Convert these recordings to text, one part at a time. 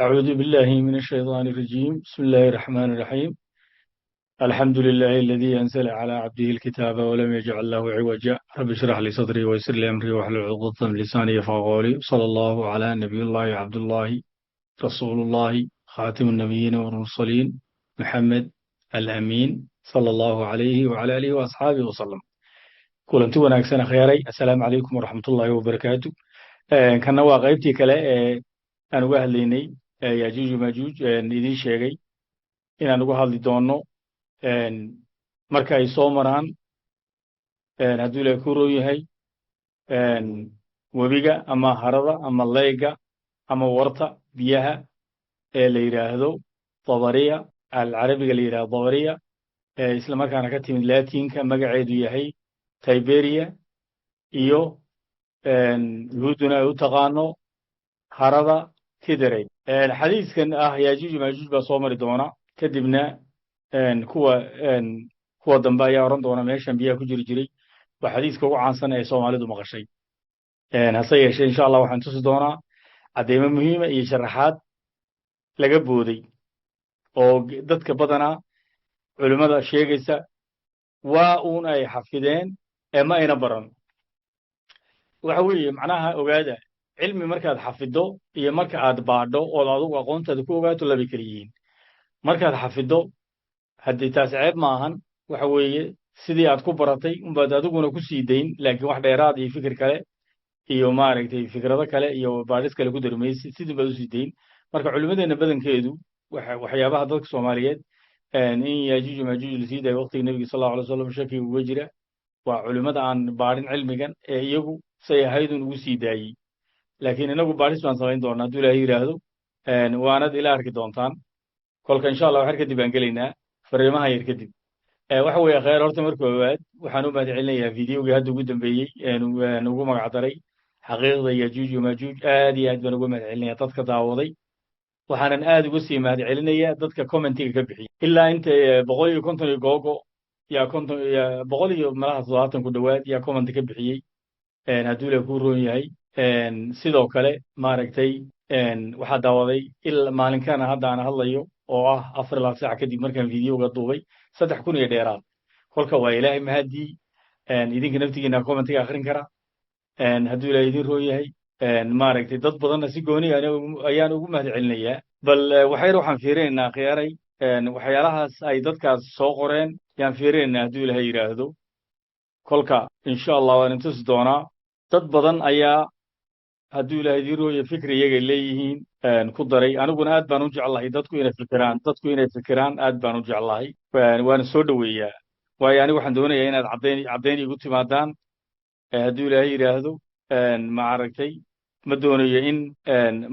أعوذ بالله من الشيطان الرجيم. بسم الله الرحمن الرحيم. الحمد لله الذي أنزل على عبده الكتاب ولم يجعل له عوجا. رب اشرح لي صدري ويسر لي أمري واحلل عقدة من لساني يفقهوا قولي. صلى الله على نبي الله، عبد الله، رسول الله، خاتم النبيين والمرسلين، محمد الأمين، صلى الله عليه وعلى آله وأصحابه وسلم. Kulanti wanaagsan, akhyaaray. Assalaamu calaykum waraxmatullaahi wabarakaatu. Kanna waa qaybtii kale ee aan uga hadlaynay Yaajuuj Maajuuj. Idiin sheegay inaan uga hadli doono marka ay soo maraan, hadduu Ilahay ku roon yahay, webiga ama harada ama leyga ama warta biyaha ee la yidhaahdo Dabariya, alcarabiga la yidhahdo Dabariya, isla markaana ka timid Latinka, magaceedu yahay Tiberia, iyo Yuhuudduna ay u taqaano harada Kidarey. Xadiiskan ah Yaajuuj Maajuuj baa soo mari doona, kadibna kuwa dambe ayaa odhan doona meeshan biyaha ku jiri jiray, waa xadiiska ugu caansan ee Soomaalidu maqashay. Hase yeeshee, insha Allah, waxaan tusi doonaa cadeymo muhiima iyo sharaxaad laga booday oo dadka badanaa culimmada sheegaysa waa uun ay xafideen ee ma ayna baran. Waxa weeye, macnaha, ogaada, cilmi markaad xafido iyo marka aad baadho ood adugu aqoontaada ku ogaato labay kala yihiin. Markaad xafido, haddii taas ceeb ma ahan, waxa weeye sidii aad ku baratay unbaad adiguna ku sii dayn, laakiin wax dheeraad iyo fikir kale iyo, maaragtay, fikrado kale iyo baadhis kale ku dari maysid, sidii baad usii dayn. Marka culimmadeenna badankeedu waxyaabaha dadka Soomaaliyeed in Yaajuuj Maajuuj lasii daayo waqtigii Nebiga sal Allahu alay wasalam shakiga uga jira waa culimmada aan baadhin cilmigan ee iyagu say ahaydun ugu sii daayey. Laakiin inagu baadhis baan samayn doonaa, hadduu Ilaahay yidhaahdo, waanad ila arki doontaan. Kolka, insha Allah, waxar kadib aan gelaynaa fariimaha yar kadib. Waxa weeye, khayr, horta marka koowaad waxaan u mahad celinayaa videogii hadda ugu dambeeyey ugu magac daray xaqiiqda Yajuuj iyo Maajuuj. Aad iyo aad baan uga mahad celinaya dadka daawaday, waxaanan aad uga sii mahad celinayaa dadka commentiga ka bixiyey. Ilaa inta 150 iyo googo yaa 50 100 iyo malaha 70 ku dhowaad yaa comment ka bixiyey, hadduu Ilaah kuu roon yahay. Sidoo kale, maaragtay, waxaa daawaday ilaa maalinkana hadda aan hadlayo oo ah 24 saac kadib markaan videoga duubay 3000 iyo dheeraad. Kolka waa Ilaahay mahadii. Idinka naftigiina commentiga akhrin kara, hadduu Ilaah idin roon yahay. Maaragtay, dad badanna si gooni ayaan ugu mahad celinayaa. Bal waxyar waxaan fiirinaynaa, khiyaaray, waxyaalahaas ay dadkaas soo qoreen yaan fiirinaynaa, hadduu Ilaahay yidhaahdo. Kolka, insha Allah, waan intusi doonaa. Dad badan ayaa, hadduu Ilahay idiin rooya, fikri iyagay leeyihiin ku daray. Aniguna aad baan u jeclahay dadku inay fikiraan, aad baan u jeclahay, waana soo dhoweeyaa, waayo anigu waxaan doonayaa inaad caddayn igu timaadaan, hadduu Ilaahay yidhaahdo. Maaragtay, ma doonayo in,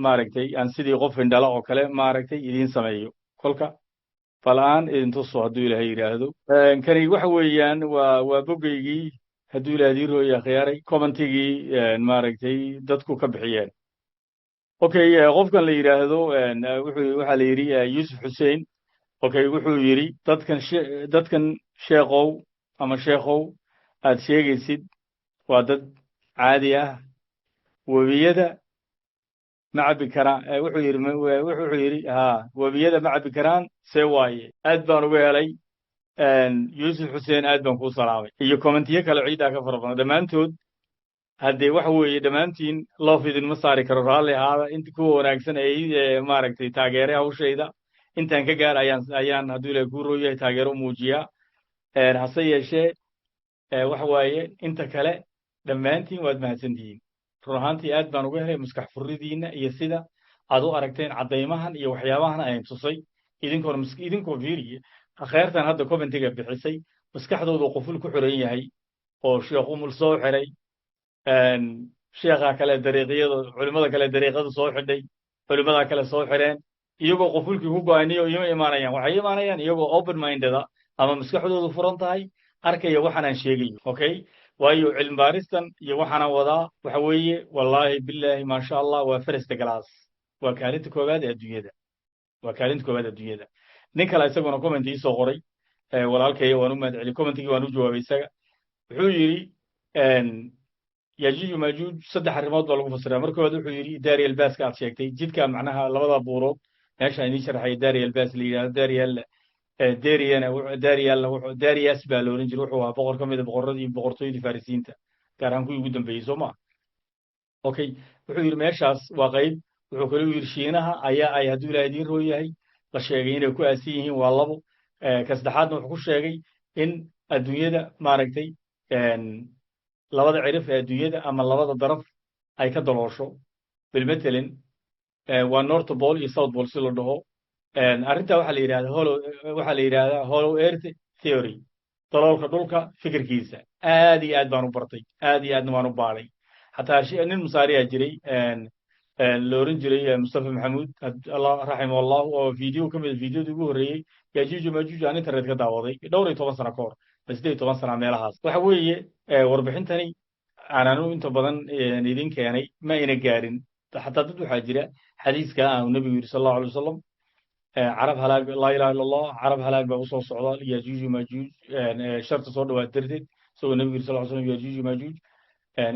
maaragtay, aan sidii qof indhala oo kale, maaragtay, idiin sameeyo. Kolka bal aan idin tuso, hadduu Ilaahay yidhaahdo. Kani waxa weeyaan waa bogeygii, hadduu Ilaah idiin rooya, khiyaaray, commentigii, maaragtay, dadku ka bixiyeen. Okay, qofkan la yidhaahdo wuxuu waxaa la yidhi Yuusuf Xussein. Okay, wuxuu yidhi: Dadkan sheekow ama sheekhow aad sheegaysid waa dad caadi ah, webiyada ma cabbi karaan." Wuxuu yidhi ha, "Webiyada ma cabbi karaan, see waaye?" Aad baan uga helay. Yuusuf Xuseen, aad baan kuu salaamay. Iyo commentiyo kale ciiddaa ka fara badan dhammaantood. Haddee waxa weeye, dhammaantiin love idinma saari karo, raalli ahaada. Inta kuwa wanaagsan ee, maaragtay, taageeray hawshayda intaan ka gaar ayaan, hadduu Ilahay kuu roo yahay, taageero muujiyaa. Hase yeeshee, waxa waaye, inta kale dhammaantiin waad mahadsantihiin. Run ahaantii aad baan uga helay maskax furidiinna iyo sida aad u aragteen caddaymahan iyo waxyaabahan ayn tusay, idinkoona idinkoo fiiriye kheyrtan hadda commentiga bixisay maskaxdoodu quful ku xiran yahay oo Sheekh Umul soo xiray, sheekha kale dariiqyada, culimmada kale dariiqada soo xidhay, culimmada kale soo xidheen, iyagoo qufulkii ku go'aniyo ima imaanayaan. Waxay imaanayaan iyagoo open minded ama maskaxdoodu furan tahay, arkaya waxaanaan sheegayo. Okay, waayo cilmi baaristan iyo waxaanaan wadaa waxa weeye, wallaahi bilaahi, maasha Allah, waa first class, waa kaalinta koowaad ee adduunyada, waa kaalinta koowaad adduunyada. Nin kale isaguna comment ii soo qoray, walaalkaya, waan u mahad celiyey, commentigii waan u jawaabay isaga. Wuxuu yidhi Yajuuj Maajuuj saddex arrimood baa lagu fasiraa. Marka hore wuxuu yidhi Dariel Baska aad sheegtay, jidka macnaha labada buurood meesha idiin sharxaya Dariel Bas la yidhahdo, Dariel Dariana Darialna Darias baa la oran jiray. Wuxuu ahaa boqor ka mid a boqorradii boqortooyadii Farisiinta, gaar ahaan kuwii ugu dambeeyey, soo ma? Okay, wuxuu yidhi meeshaas waa qayb. Wuxuu kaloo yidhi Shiinaha ayaa ay, hadduu Ilaah idiin roo yahay, la sheegay inay ku aasan yihiin, waa labo. Ka saddexaadna wuxuu ku sheegay in adduunyada, maaragtay, labada cirif ee adduunyada ama labada daraf ay ka daloosho, bilmatelin waa North Pole iyo South Pole si la dhaho. Arrintaa waxaa la yidhahdaa hollow, waxaa la yidhahdaa hollow earth theory, daloolka dhulka fikirkiisa. Aad iyo aad baan u bartay, aad iyo aadna waan u baadhay. Xataa nin Musaariyaa jiray, la oran jiray Mustafa Maxamuud, Allah raximah Allah, oo video ka mid videodii ugu horreeyey Yajuuj Majuuj aan internet ka daawaday dhowr iyo toban sano ka hor, 18 sana meelahaas. Waxa weeye warbixintani aan anu inta badan idin keenay ma ayna gaarin xataa dad. Waxaa jira xadiiska ah uu nebigu yidhi sal Allahu alay wasalam: "Carab halaag, laa ilaha illa Allah, carab halaag baa usoo socda, Yajuuj Majuuj sharta soo dhawaad darteed," isagoo nebigu yidhi sal ly slam Yajuuj Majuuj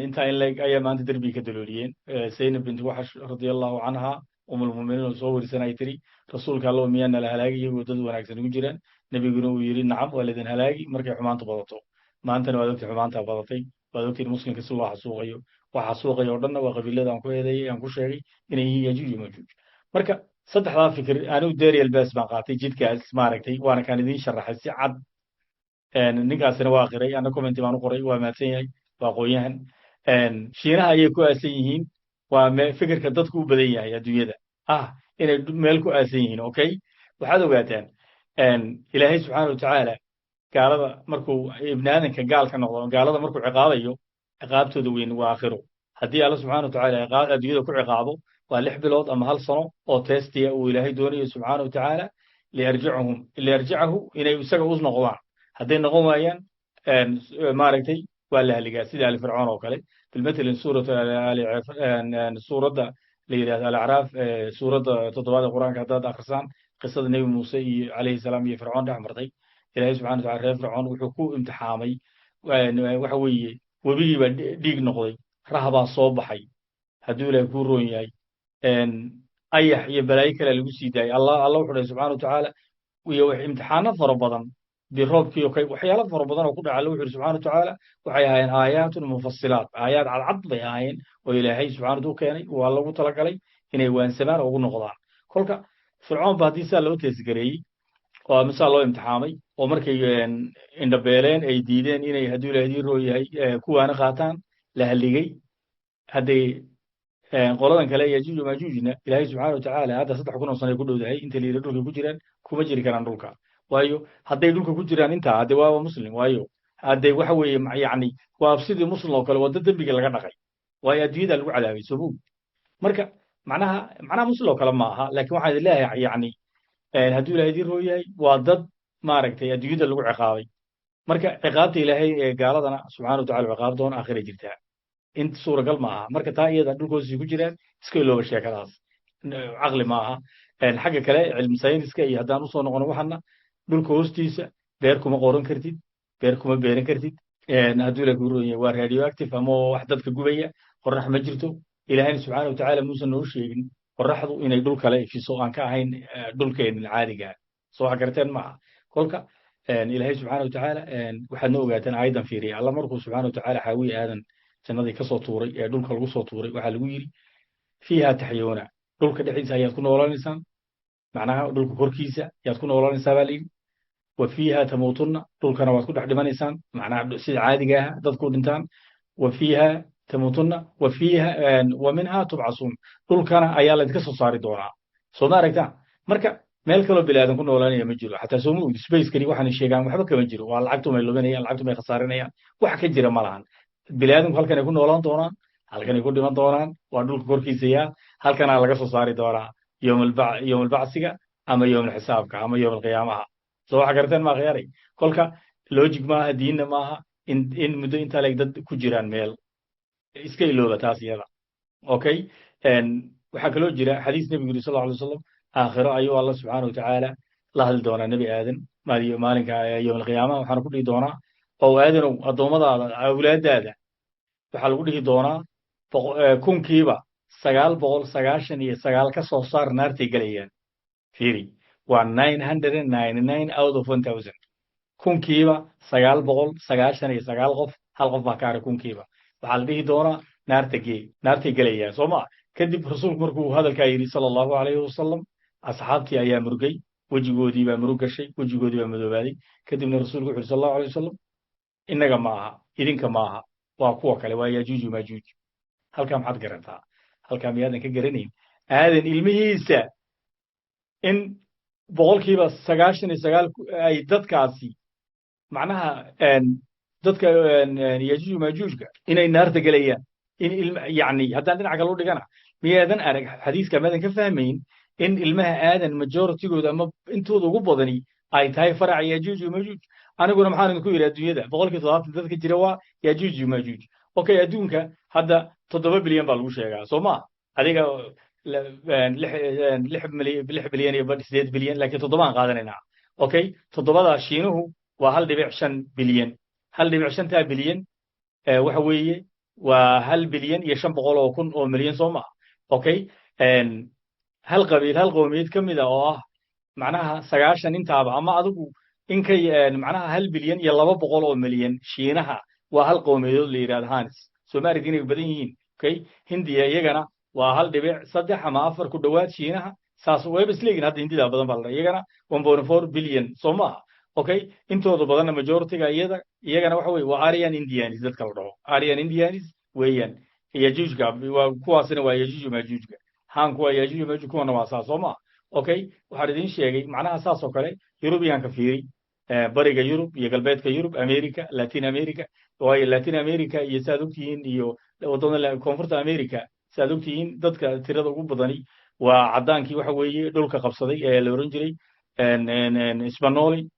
intaa in leeg ayaa maanta derbiga ka dalooliyeen. Zaynab bint Waxash radia Allahu canha, umulmuminiin, oo soo warisan ay tiri: "Rasuulka Allow, miyaa nala halaagi iyagoo dad wanaagsan ugu jiraan?" Nebiguna uu yidhi: "Nacam, waa laydin halaagi markay xumaantu badato." Maantana waad ogtay xumaanta badatay, waad ogtay muslimka si loo xasuuqayo. Waxa xasuuqaya oo dhanna waa qabiilada aan ku eedeeyey, aan ku sheegay inay yihiin Yajuuj iyo Majuuj. Marka saddexdaa fikir anigu Dariel Bas baan qaatay, jidkaas, maaragtay, waana kaan idiin sharaxay si cad. Ninkaasina waa qiray, ana commenti baan u qoray, waa mahadsan yahay, waa aqoon-yahan. Shiinaha ayay ku aasan yihiin, waa fikirka dadku u badan yahay adduunyada ah inay meel ku aasan yihiin. Okay, waxaad ogaataan Ilaahay subxaana watacaala gaalada markuu ibni aadanka gaalka noqdo, gaalada markuu ciqaabayo, ciqaabtooda weyn waa aakhiro. Haddii Alla subxana watacaala adduunyada ku ciqaabo, waa 6 bilood ama hal sano oo testiya uu Ilaahay doonayo subxaana watacaala liyarjicahum, liyarjicahu, inay isaga u noqdaan. Hadday noqon waayaan, maaragtay, waa la haligaa sida Ali Fircoon oo kale. Bilmatalan suuradda la yidhahdo Alacraaf, suuradda toddobaad ee Qur-aanka, haddaad akhrisaan qisada Nebi Muuse iyo calayhi salaam iyo Fircoon dhex martay, Ilaahay subxana watacala reer Fircoon wuxuu ku imtixaamay, waxa weeye, webigii baa dhiig noqday, rahabaa soo baxay, hadduu Ilaahay kuu roon yahay, ayax iyo balaayo kale lagu sii daayay. Allah, Allah wuxuu dhahay subxana watacaala, iyo imtixaano fara badan biroobkii, waxyaalo fara badan oo ku dhaca. Alla wuxu yidhi subxana watacaala waxay ahaayeen aayaatun mufasilaat, aayaad cadcad bay ahaayeen oo Ilaahay subxana u keenay, waa lagu talagalay inay waansamaan oo ugu noqdaan. Kolka Fircoon ba haddii saa loo teesgareeyey oo ama saa loo imtixaamay oo markay indhabeeleen ay diideen inay, hadduu Ilahay idiin roo yahay, kuwaana qaataan, la haligay, hadday qoladan kale Yajuuj Majuujna Ilaahay subxaana watacaala hadda 3000 oo sano ay ku dhowdahay inta la yidhi dhulkay ku jiraan, kuma jiri karaan dhulka. Waayo, hadday dhulka ku jiraan intaa, hadde waaba muslim. Waayo, hadde waxa weeye, yacni, waa sidii muslim oo kale, waddo dembiga laga dhaqay, waayo adduunyada lagu cadaabay soo moog. Marka macnaha muslim oo kale ma aha, laakiin waxaan idin leeyahay, yacni, hadduu Ilahay idiin roo yahay, waa dad, maaragtay, adduunyada lagu ciqaabay. Marka ciqaabta Ilaahay ee gaaladana subxana watacala ciqaab doona aakhiray jirtaa, int suuragal ma aha. Marka taa iyada dhulka hoosii ku jiraan iska ilooba, sheekadaas caqli ma aha. Xagga kale cilmi sayniska iyo haddaan usoo noqono, waxana dhulka hoostiisa beer kuma qoran kartid, beer kuma beeran kartid. Hadduu Ilahay kuu roon yahay, waa radioactive ama wax dadka gubaya. Qorax ma jirto. Ilaahayna subxaana watacaala muusan noo sheegin qoraxdu inay dhul kale ifiso aan ka ahayn dhulkeenin caadiga. Soo wax garteen maaha? Kolka Ilaahay subxaana watacaala, waxaad na ogaataan aayadan fiiriya. Alla markuu subxaana watacaala Xaawiye Aadan jannadii ka soo tuuray ee dhulka lagu soo tuuray, waxaa lagu yidhi: "Fiiha taxyuuna," dhulka dhexdiisa ayaad ku noolanaysaan, macnaha dhulka korkiisa ayaad ku noolanaysaa baa layidhi. "Wa fiiha tamuutunna," dhulkana waad ku dhex dhimanaysaan, macnaha sida caadiga ah dadku dhintaan. "Wa fiiha tamuutunna wa fiiha wa minha tubcasuun," dhulkana ayaa laydinka soo saari doonaa. Soo ma aragtaan? Marka meel kaloo bini aadan ku noolaanaya ma jiro. Xataa soo ma ogdi spacekani waxaana sheegaan waxba kama jiro, waa lacagtumay luminayaan, lacagtumay khasaarinayaan, wax ka jira ma lahan. Bini aadamku halkanay ku noolaan doonaan, halkanay ku dhiman doonaan, waa dhulka korkiisa, yaa halkanaa laga soo saari doonaa yowmalbacsiga ama yowmalxisaabka ama yowmalqiyaamaha. Soo waxa garteen maa, khiyaaray? Kolka logic maaha, diinna maaha in muddo intaa leeg dad ku jiraan meel. Iska ilooba taas iyada. Okay, waxaa kaloo jira xadiis nebigu yiri sal alla alay wasalam: aakhiro ayuu Alla subxaana watacaala la hadli doonaa Nebi Aadan maalinka yowmalqiyaamaha, waxaana ku dhihi doonaa: "Oo Aadanow, addoommadaada, awlaadaada Waxaa lagu dhihi doonaa 1000kiiba 999 ka soo saar, naartay gelayaan. Fiiri, waa 999 out of 1000. 1000kiiba 999 qof, hal qof baa ka haray 1000kiiba. Waxaa la dhihi doonaa naarta gee, naartay gelayaan, soo ma? Kadib rasuulku markuu hadalkaa yidhi, sala Allahu calayhi wasalam, asxaabtii ayaa murgay, wejigoodii baa murug gashay, wejigoodii baa madoobaaday. Kadibna rasuulku wuxu yidhi, sal Allahu alayh wasalam, innaga ma aha, idinka ma aha, waa kuwa kale, waa Yaajuuj Maajuuj. Halkaa maxaad garataa? Halkaa miyaadan ka garanayn Aadan ilmihiisa in 99% ay dadkaasi, macnaha dadka Yaajuuj Maajuujka, inay naarta gelayaan? In ilma, yacni, haddaan dhinaca kale u dhigana, miyaadan arag xadiiska? Maadan ka fahmayn in ilmaha Aadan majoritygooda ama intooda ugu badani ay tahay faraca Yaajuuj iyo Maajuuj? Aniguna maxaan idinku yidhi? Adduunyada 70% dadka jira waa Yaajuuj iyo Maajuuj. Okay, adduunka hadda 7 bilyan baa lagu sheegaa, soo ma? Adiga 6 bilyan iyo badh, 8 bilyan, laakiin toddobaan qaadanaynaa. Okay, toddobadaa Shiinuhu waa 1.5 bilyan. 1.5-taa bilyan waxa weeye waa 1 bilyan iyo 500 oo kun oo milyan, soo maa? Okay, hal qabiil, hal qowmiyad ka mid a oo ah macnaha 90 intaaba ama adigu inkay macnaha 1 bilyan iyo 200 oo milyan, Shiinaha waa hal qowmiyadood la yidhahdo Hanis. Soo ma aragti inay badan yihiin? Okay, Hindiya iyagana waa 1.3 ama 4 ku dhowaad Shiinaha, saas wayba isleegin. Hadda Hindida badan baa la, iyagana 1.4 billion, soo maaha? Okay, intooda badanna majorityga iyada iyagana waxa weye waa Aryan Indians, dadka la dhaho Aryan Indians weeyaan. Yajuujka waa kuwaasina, waa Yajuuj Maajuujka. Haanku waa Yajuuj Maajuuj, kuwana waa saas, soo maa? Okay, waxaan idiin sheegay macnaha saas oo kale Yurubiyaanka fiiri, bariga Yurub iyo galbeedka Yurub, America, Latin America. Waayo Latin America iyo, saad ogtihiin, iyo waddamada koonfurta America, saad ogtihiin, dadka tirada ugu badani waa caddaankii waxa weeye dhulka qabsaday ee la oran jiray Spanoli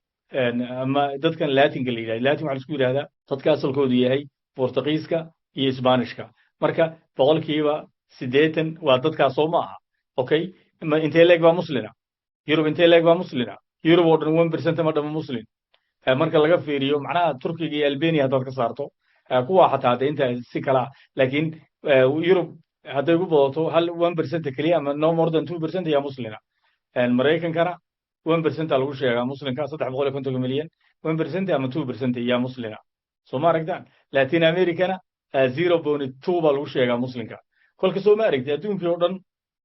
ama dadkan Latinka la yidhahdo. Latin waxa la isku yidhahdaa dadka asalkoodu yahay Bortugiiska iyo Sbanishka. Marka 80% waa dadkaas, soo ma aha? Okay, intee leeg baa muslina Yurub? Intee leeg baa muslina Yurub oo dhan? 1% ma dhama Muslim, marka laga fiiriyo macnaha Turkiga iyo Albania haddaad ka saarto, kuwa xataa hadda inta si kalaa. Laakiin Yurub hadday ugu badato hal 1% keliya ama no more than 2% ayaa muslina. Maraykankana 1% lagu sheegaa muslimka, 350 milyan, 1% ama 2% ayaa muslina, soo ma aragtaan? Latin Americana 0.2 baa lagu sheegaa muslimka. Kolka soo ma aragti adduunkii oo dhan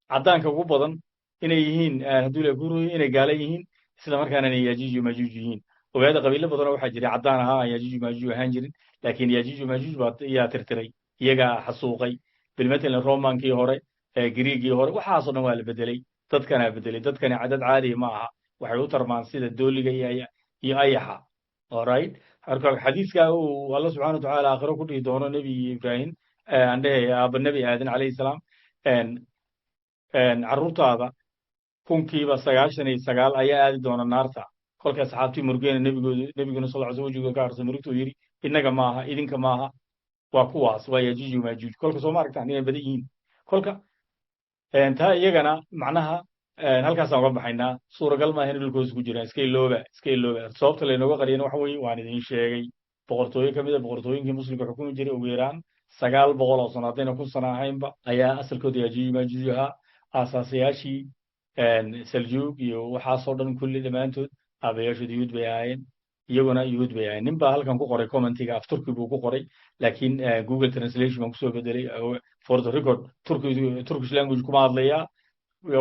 caddaanka ugu badan inay yihiin, hadduu la guurayo, inay gaala yihiin, isla markaana inay Yaajuuj iyo Maajuuj yihiin? Ogaada, qabiilo badanoo waxaa jiray caddaan ahaa aan Yaajuuj iyo Maajuuj ahaan jirin, laakiin Yaajuuj iyo Maajuuj baa yaa tirtiray, iyagaa xasuuqay. Bilmatalan Romankii hore, Griigii hore, waxaasoo dhan waa la bedelay, dadkanaa bedelay. Dadkani dad caadiya ma aha, waxay u tarmaan sida dooliga iyo ayaxa. Alright, marka xadiiska uu Alla subxana watacaala aakhiro ku dhihi doono Nebi Ibrahim, aan dhehe aaba Nebi Aadan calayhi salaam, carruurtaada 1000kiiba 99 ayaa aadi doona naarta. Kolka asxaabtii murgeena, nebigoodu, nebiguna sal ly sl wejigooda ka harsa murugta, uu yidhi, innaga maaha, idinka maaha, waa kuwaas, waa Yajuuj iyo Maajuuj. Kolka soo ma aragtaan inay badan yihiin? Kolka taa iyagana macnaha halkaasaan uga baxaynaa. Suuragal maaha in dhulka hoos ku jiraan. Iska ilooba, iska ilooba. Sababta laynooga qariyana waxa weeye waan idin sheegay, boqortooyo ka mid a boqortooyinkii muslimka xukumi jiray ugu yaraan 900 oo sano, haddayna 1000 sano ahaynba, ayaa asalkooda Yajuuj Maajuuj ahaa. Aasaasiyaashii Saljuug iyo waxaasoo dhan kulli dhammaantood aabayaashood Yuhuud bay ahaayeen, iyaguna Yuhuud bay ahaayeen. Nin baa halkan ku qoray commentiga, af Turki buu ku qoray, laakiin Google Translation baan kusoo bedelay. For the record, Turki, Turkish language kuma hadlayaa.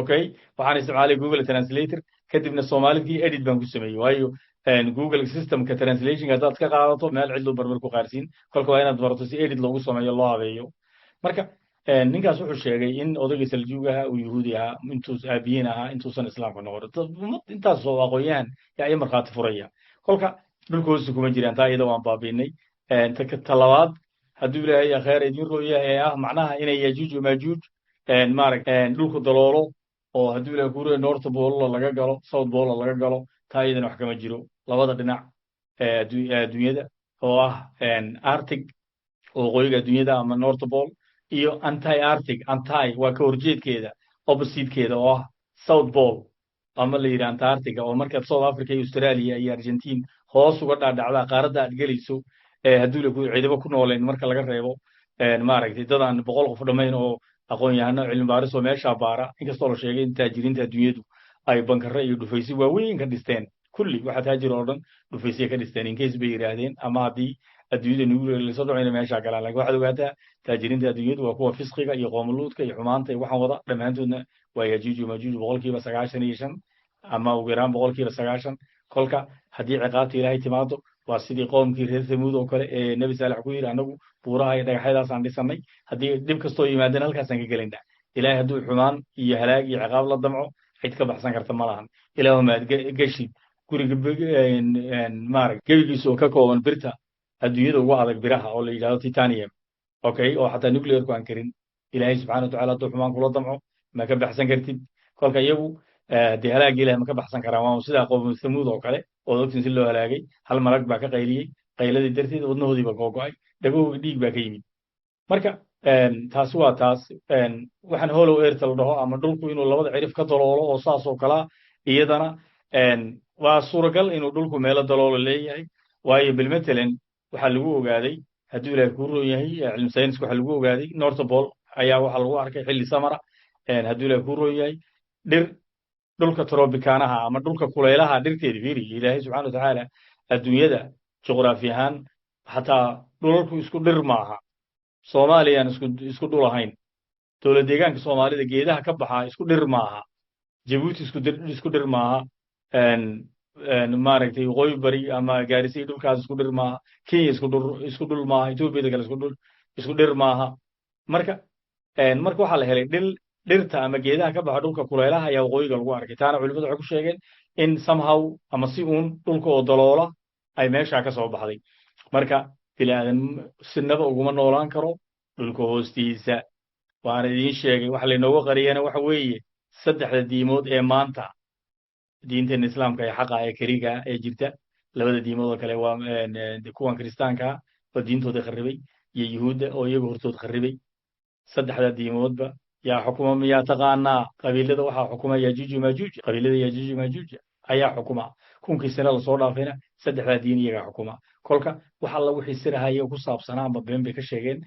Okay, waxaan isticmaalay Google Translator, kadibna Soomaalidkii edit baan ku sameeyey, waayo Google systemka translationka haddaad ka qaadato meel cidlu barbar ku qaarsiin. Kolka waa inaad barato si edit loogu sameeyo, loo habeeyo. Marka ninkaas wuxuu sheegay in odaygii Saljuug ahaa uu Yuhuudi ahaa, intuu aabiyiin ahaa, intuusan islaamka noqon. Intaas oo aqoon-yahan yaa iyo markhaati furaya. Kolka dhulka hoosta kuma jiraan, taa iyada waan baabiinay. Ta labaad, hadduu Ilaahay kheer idiin rooyahay, ee ah macnaha inay Yajuuj iyo Maajuuj maarag dhulku daloolo oo hadduu Ilahay kuuriyo North Pole laga galo, South Pole laga galo, taa iyadana wax kama jiro. Labada dhinac adduunyada oo ah Arctic, waqooyiga adduunyada ama North Pole, iyo anti Arctic, anti waa ka horjeedkeeda, oppositekeeda, oo ah South Pole ama la yidhi Antarctica, oo markaad South Africa iyo Australia iyo Argentine hoos uga dhaadhacda qaaradda aad gelayso, hadduu la ciidamo ku nooleen marka laga reebo. Maaragtay, dad aan 100 qof dhammayn oo aqoon-yahano cilmi baaris oo meeshaa baara, inkastoo la sheegay in taajiriinta adduunyadu ay bankare iyo dhufaysyo waaweyn ka dhisteen. Kulli waxa taajir oo dhan dhufaysya ka dhisteen, in case bay yidhaahdeen, ama haddii adduunyada nugu lasoo dhaco inay meeshaa galaan. Lakin waxaad ogaataa, taajiriinta adduunyadu waa kuwa fisqiga iyo qoomuluudka iyo xumaanta iyo waxaan wada. Dhammaantoodna waa Yajuuj iyo Majuuj, 95% ama ugu yaraan 90%. Kolka haddii ciqaabta Ilaahay timaado, waa sidii qoomkii reer Thamuud oo kale ee Nebi Saalex ku yidhi: "Annagu buuraha iyo dhagaxyadaasaan dhisannay, haddii dhib kastoo yimaadana halkaasaan ka gelaynaa." Ilaahay hadduu xumaan iyo halaag iyo ciqaab la damco, cid ka baxsan karta ma lahan. Ilaahuma aad geshid guriga maarag gebigiisa oo ka kooban birta adduunyada ugu adag, biraha oo la yidhahdo titanium, okay, oo xataa nuclearku aan karin. Ilaahay subxana watacala hadduu xumaan kula damco, ma ka baxsan kartid. Kolka iyagu dee halaagga Ilahay ma ka baxsan karaan? Waa sidaa qowmu Thamuud oo kale oo ogtin si loo halaagay. Hal malag baa ka qayliyey, qayladii darteed wadnahoodiiba googo'ay, dhagahooga dhiig baa ka yimid. Marka taasi waa taas. Waxaan hollow earth la dhaho ama dhulku inuu labada cirif ka daloolo oo saas oo kalaa, iyadana waa suuragal inuu dhulku meelo daloolo leeyahay. Waayo, bilmatalan, waxaa lagu ogaaday, hadduu Ilahay kuu roon yahay, cilmi sayniska waxaa lagu ogaaday North Pole ayaa waxaa lagu arkay xilli samara, hadduu Ilahay kuu roon yahay, dhir dhulka tropicanaha ama dhulka kulaylaha dhirteeda. Fiiri, Ilaahay subxana watacaala adduunyada juqraafi ahaan xataa dhulalku isku dhir maaha. Soomaaliyaan isku dhul ahayn. Dowlad deegaanka Soomaalida geedaha ka baxaa isku dhir maaha. Jabuuti isku dhir maaha. Maaragtay, Waqooyi Bari ama Gaarisa iyo dhulkaas isku dhir maaha. Kenya isku dhul maaha. Etoobiyada kale isku dhir maaha. Marka waxaa la helay dhil dhirta ama geedaha ka baxa dhulka kulaylaha ayaa waqooyiga lagu arkay. Taana culimadu waxay ku sheegeen in somehow ama si uun dhulka oo daloola ay meeshaa ka soo baxday. Marka bini aadan sinaba uguma noolaan karo dhulka hoostiisa. Waana idiin sheegay, waxa laynooga qariyana waxa weeye saddexda diimood ee maanta diinteena Islaamka ee xaqa ee kariga ee jirta. Labada diimood oo kale waa kuwan Kiristaanka oo diintooda kharribay iyo Yuhuudda oo iyagu hortood kharribay. Saddexda diimoodba yaa xukuma, miyaa taqaanaa? Qabiilada waxaa xukuma Yajuuj Majuuj. Qabiilada Yajuuj Majuuj ayaa xukuma. 1000-kii sane lasoo dhaafayna saddexdaa diin iyagaa xukuma. Kolka wax alla wixii sirahaya ku saabsanaa amba been bay ka sheegeen.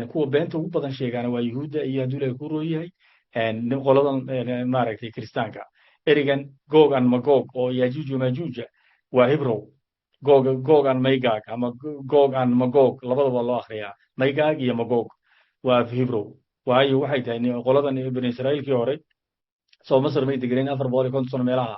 Kuwa beenta ugu badan sheegaana waa Yuhuudda iyo, hadduu Ilahay ku roon yahay, qoladan maaragtay Kiristaanka. Erigan Gog and Magog oo Yajuuj Majuuja waa Hebrew. Gog, Gog and Magog ama Gog and Magog, labadaba loo akhriyaa, Magog iyo Magog waa Hebrew. Waayo, waxay tahay qoladan Bani Israa'iilkii hore soo Masar may degeneen 450 sano meelaha?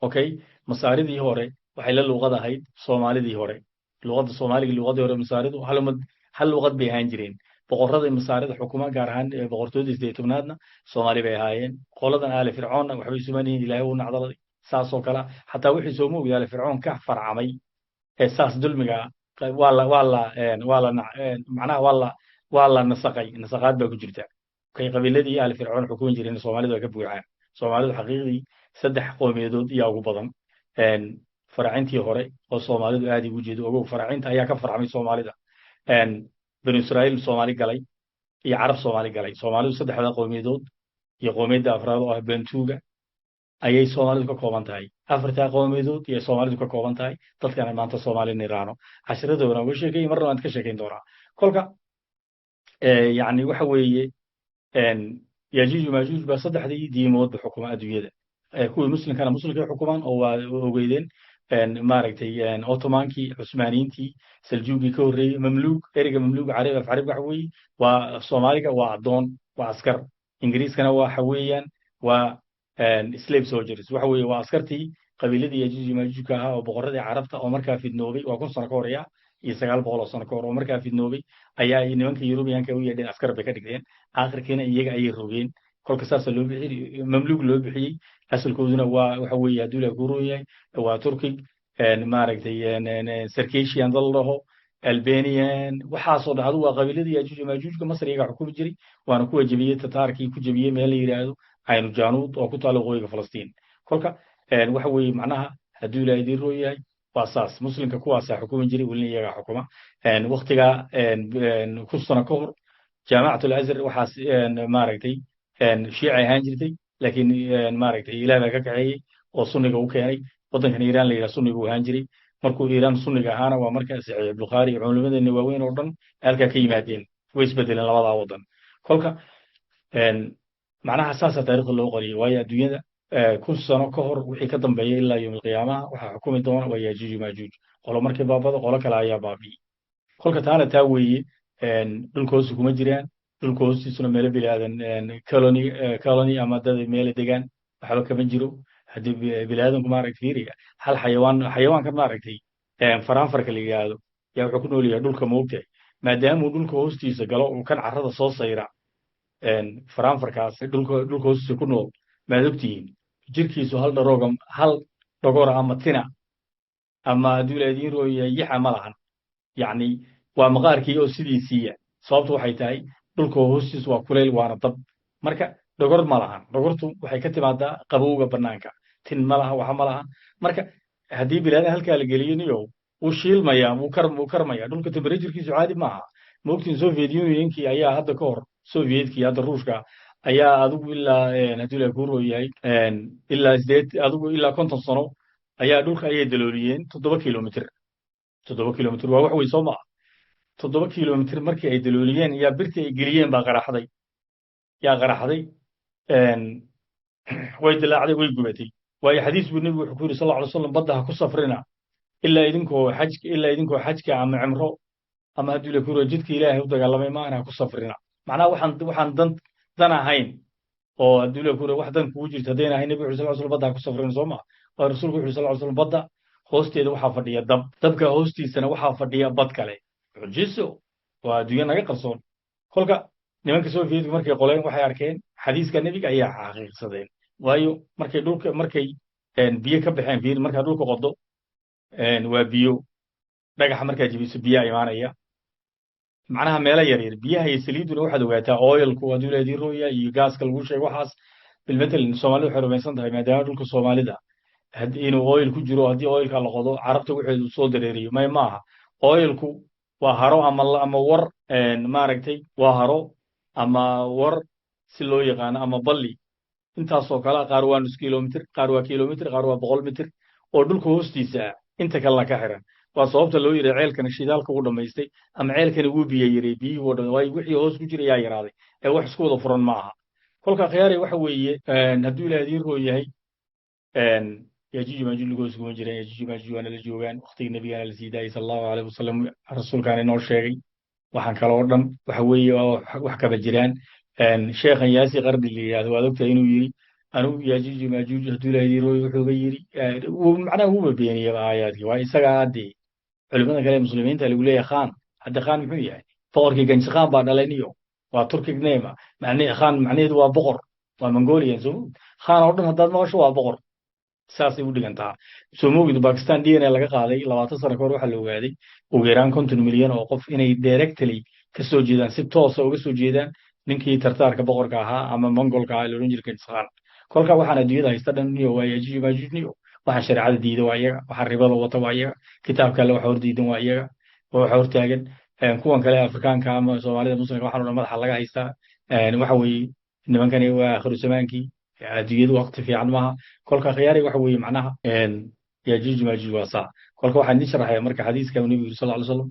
Okay, Masaaridii hore waxay la luuqad ahayd Soomaalidii hore. Luuqadda Soomaaliga, luuqadii hore Masaaridu hal ummad, hal luuqad bay ahaan jireen. Boqorradii Masaarida xukuma, gaar ahaan boqortooyadii 18aadna, Soomaali bay ahaayeen. Qoladan Aali Fircoonna waxbay suman yihiin, Ilaahay uu nacdaladay saasoo kale. Xataa wixii sooma ogid Aali Fircoon ka farcamay ee saas dulmiga waa la macnaha waa la nasaqay, nasaqaad baa ku jirta. Okay, qabiiladii Aali Fircoon xukumi jireen Soomaalidu waa ka buuxaan. Soomaalidu xaqiiqdii saddex qowmiyadood iyaa ugu badan. Faracintii hore oo Soomaalidu aad ugu jeedo, ogow, faracinta ayaa ka farcamay Soomaalida, Banu Israa'iil Soomaali galay iyo Carab Soomaali galay. Soomaalidu saddexda qowmiyadood iyo qowmiyadda afraad oo ah Bantuuga ayay Soomaalidu ka kooban tahay. Afartaa qowmiyadood iyo Soomaalidu ka kooban tahay. Dadkana maanta Soomaali niraano cashiradoona uga sheekeeyey, marna waan ka sheekayn doonaa. Kolka yacni waxa weeye, Yajuuj Maajuuj baa saddexdii diimoodba xukuma adduunyada. Kuwii muslimkana muslimkay xukumaan oo waa ogeydeen, maaragtay, Ottomankii, Cusmaaniyiintii, Saljuugii ka horreeyey, Mamluuk. Ereyga mamluuk Carabi, af Carabi waxa weeye, waa Soomaaliga waa addoon, waa askar. Ingiriiskana waxa weeyaan waa slave soldiers. Waxa weeye waa askartii qabiiladii Yajuuj Maajuujka ahaa oo boqorradii Carabta oo markaa fidnoobay. Waa 1000 sano ka horeeya iyo 900 oo sano ka hor oo markaa fidnoobay ayaa nimanka Yurubiyaanka u yeedheen, askar bay ka dhigteen, aakhirkiina iyaga ayay rogeen. Kolka saasa loo bixiyey, mamluuk loo bixiyey. Asalkooduna waa waxa weeye, hadduu Ilaah kuu roon yahay, waa Turkig, maaragtay, Circassian dal dhaho, Albanian, waxaasoo dhan. Adu waa qabiiladii Yajuuj Maajuujka. Masar iyagaa xukumi jiray, waana kuwa jebiyey Tataarkii, ku jebiyey meel la yidhaahdo Caynu Jaanuud oo ku taala waqooyiga Falastiin. Kolka waxa weeye macnaha, hadduu Ilaah idiin roon yahay, waa saas. Muslimka kuwaasaa xukumi jiray, welina iyagaa xukuma. Waktigaa 1000 sano ka hor Jaamacatul Azhar waxaas, maaragtay, Shiicay ahaan jirtay, laakiin, maaragtay, Ilaah baa ka kaxeeyey oo sunniga u keenay. Waddankan Iiraan la yidhaha sunniga u ahaan jiray. Markuu Iiraan sunniga ahaana waa marka Saxiix Bukhaari iyo culimadeena waaweyn oo dhan halkaa ka yimaadeen. Way isbedeleen labadaa waddan. Kolka macnaha saasaa taarikhda loo qoriyay, waayo adduunyada 1000 sano ka hor wixii ka dambeeya ilaa yowm alqiyaamaha waxaa xukumi doona waa Yaajuuj Maajuuj. Qolo markay baabado, qolo kale ayaa baabi'i. Kolka taana taa weeye. Dhulka hoosta kuma jiraan, dhulka hoostiisuna meelo biniaadan colony ama dad meelo degaan waxba kama jiro. Haddii biniaadanku, maaragtay, fiiriya hal xayawaan, xayawaankan, maaragtay, faraanfarka la yidhaahdo yaa wuxuu ku nool yahay dhulka, moogtahay? Maadaamuu dhulka hoostiisa galo uu kan carrada soo sayra, faraanfarkaas dhulka hoostiisa ku nool, maad ogtihiin, jirkiisu hal dharooga, hal dhogora ama tina ama hadduu la idiin rooyahay yixa ma lahan. Yacni waa maqaarkii oo sidiisiiya. Sababtu waxay tahay dhulka hoostiisu waa kuleyl waana dab. Marka dhogor ma lahan. Dhogortu waxay ka timaadaa qabowga bannaanka. Tin ma laha, waxa ma laha. Marka haddii bilaadan halkaa la geliyo, niyow, wuu shiilmayaa, wuu karmaya. Dhulka temperaturekiisu caadi maaha, maogtiin? Soviet Unionkii ayaa hadda ka hor, Sovietkii hadda Ruushka ayaa adigu ilaa, hadduu ilaah kuu rooyahay, ilaa sideed, adigu ilaa 50 sano ayaa dhulka ayay dalooliyeen 7 kilomitr. 7 kilomitr waa wax weyn, soo maaha? 7 kilomitr markii ay dalooliyeen yaa birtii ay geliyeen baa qaraxday, yaa qaraxday, way dilaacday, way gubatay. Waayo xadiis buu nebigu wuxuu ku yidhi sal alla alay slam: "Badda ha ku safrina ilaa idinkoo xajka ama cimro ama hadduu la kuro jidka Ilaahay u dagaalamay maahan, ha ku safrina." Macnaha waxaan dan ahayn oo hadduu la kuro wax dan kugu jirto haddayna ahayn, nebigu wuxuu sal slam badda ha ku safrina, soo maa? Waa rasuulku wuxuu sal slam: "Badda hoosteeda waxaa fadhiya dab, dabka hoostiisana waxaa fadhiya bad kale." Mucjiso waa adduunya naga qarsoon. Kolka nimanka Sovietku markay qoleen waxay arkeen xadiiska nebiga ayaa xaqiiqsadeen. Waayo markay dhulka, markay biyo ka baxeen, fiir, markaa dhulka qodo waa biyo, dhagaxa markaa jebiso biyaa imaanaya, macnaha meelo yaryar biyaha iyo saliiduna. Waxaad ogaataa oilku hadduu leedii rooya iyo gaaska lagu sheego waxaas, bilmatalan Soomaalida waxay rumaysan tahay maadaama dhulka Soomaalida inuu oil ku jiro, haddii oilka la qodo Carabta waxeedu soo dareeriyo. May, maaha. Oilku waa haro ama war, maaragtay, waa haro ama war si loo yaqaano ama balli intaasoo kale. Qaar waa nus kilomitr, qaar waa kilomitr, qaar waa 100 mitir oo dhulka hoostiisa ah, inta kalena ka xiran. Waa sababta loo yidhi ceelkana shidaalka uu dhammaystay ama ceelkani wuu biyo yaray, biyihii wuu dhamay, waayo wixii hoos ku jira yaa yaraaday ee wax isku wada furan ma aha. Kolka khiyaari waxa weeye, hadduu Ilaah idiin roo yahay, Yajuuj Maajuuj lugoos kuma jiraan. Yajuuj Maajuuj waana la joogaan. Waqtigii nabigana la sii daayay sala Allahu alayh wasalam, rasuulkaana inoo sheegay. Waxaan kale oo dhan waxa weeye wax kaba jiraan. Sheekhan Yaasi Qardi la yidhahdo, waad ogtahay inuu yidhi anigu Yajuuj Maajuuj hadduu Ilaah idiin rooyo wuxuuga yidhi, macnaha wuuba beeniyaba aayaadkii. Waa isaga haddee culimada kale muslimiinta lagu leeyahay Khan. Hadda Khan muxuu yahay? Boqorkii Genghis Khan baa dhalay niyo. Waa Turkic name macne. Khan macnaheedu waa boqor, waa Mongolian, soo Khan oo dhan haddaad maqasho waa boqor, saasay u dhigantaa, soo moogid? Pakistan DNA laga qaaday 20 sano kahor, waxaa la ogaaday ugu yaraan 50 milyan oo qof inay directly ka soo jeedaan, si toosa uga soo jeedaan ninkii Tartaarka boqorka ahaa ama Mongolka ahaa la odhan jiray Genghis Khan. Kolka waxaan adduunyada haysta dhan niyo waa Yajuuj Maajuuj niyo. Waxaan shareecada diida waa iyaga, waxaan ribada wata waa iyaga, kitaabka alle waxa hor diidan waa iyaga, waxa hortaagan kuwan kale Afrikaanka ama Soomaalida Muslimka. Waxaan o dhan madaxa laga haystaa. Waxa weeye nimankani waa akhiru zamaankii, adduunyadu waqti fiican maaha. Kolka khiyaari waxa weeye, macnaha Yajuuj Maajuuj waa saa. Kolka waxaan idin sharaxaya marka xadiiska uu nebigu yiri sal ly slam: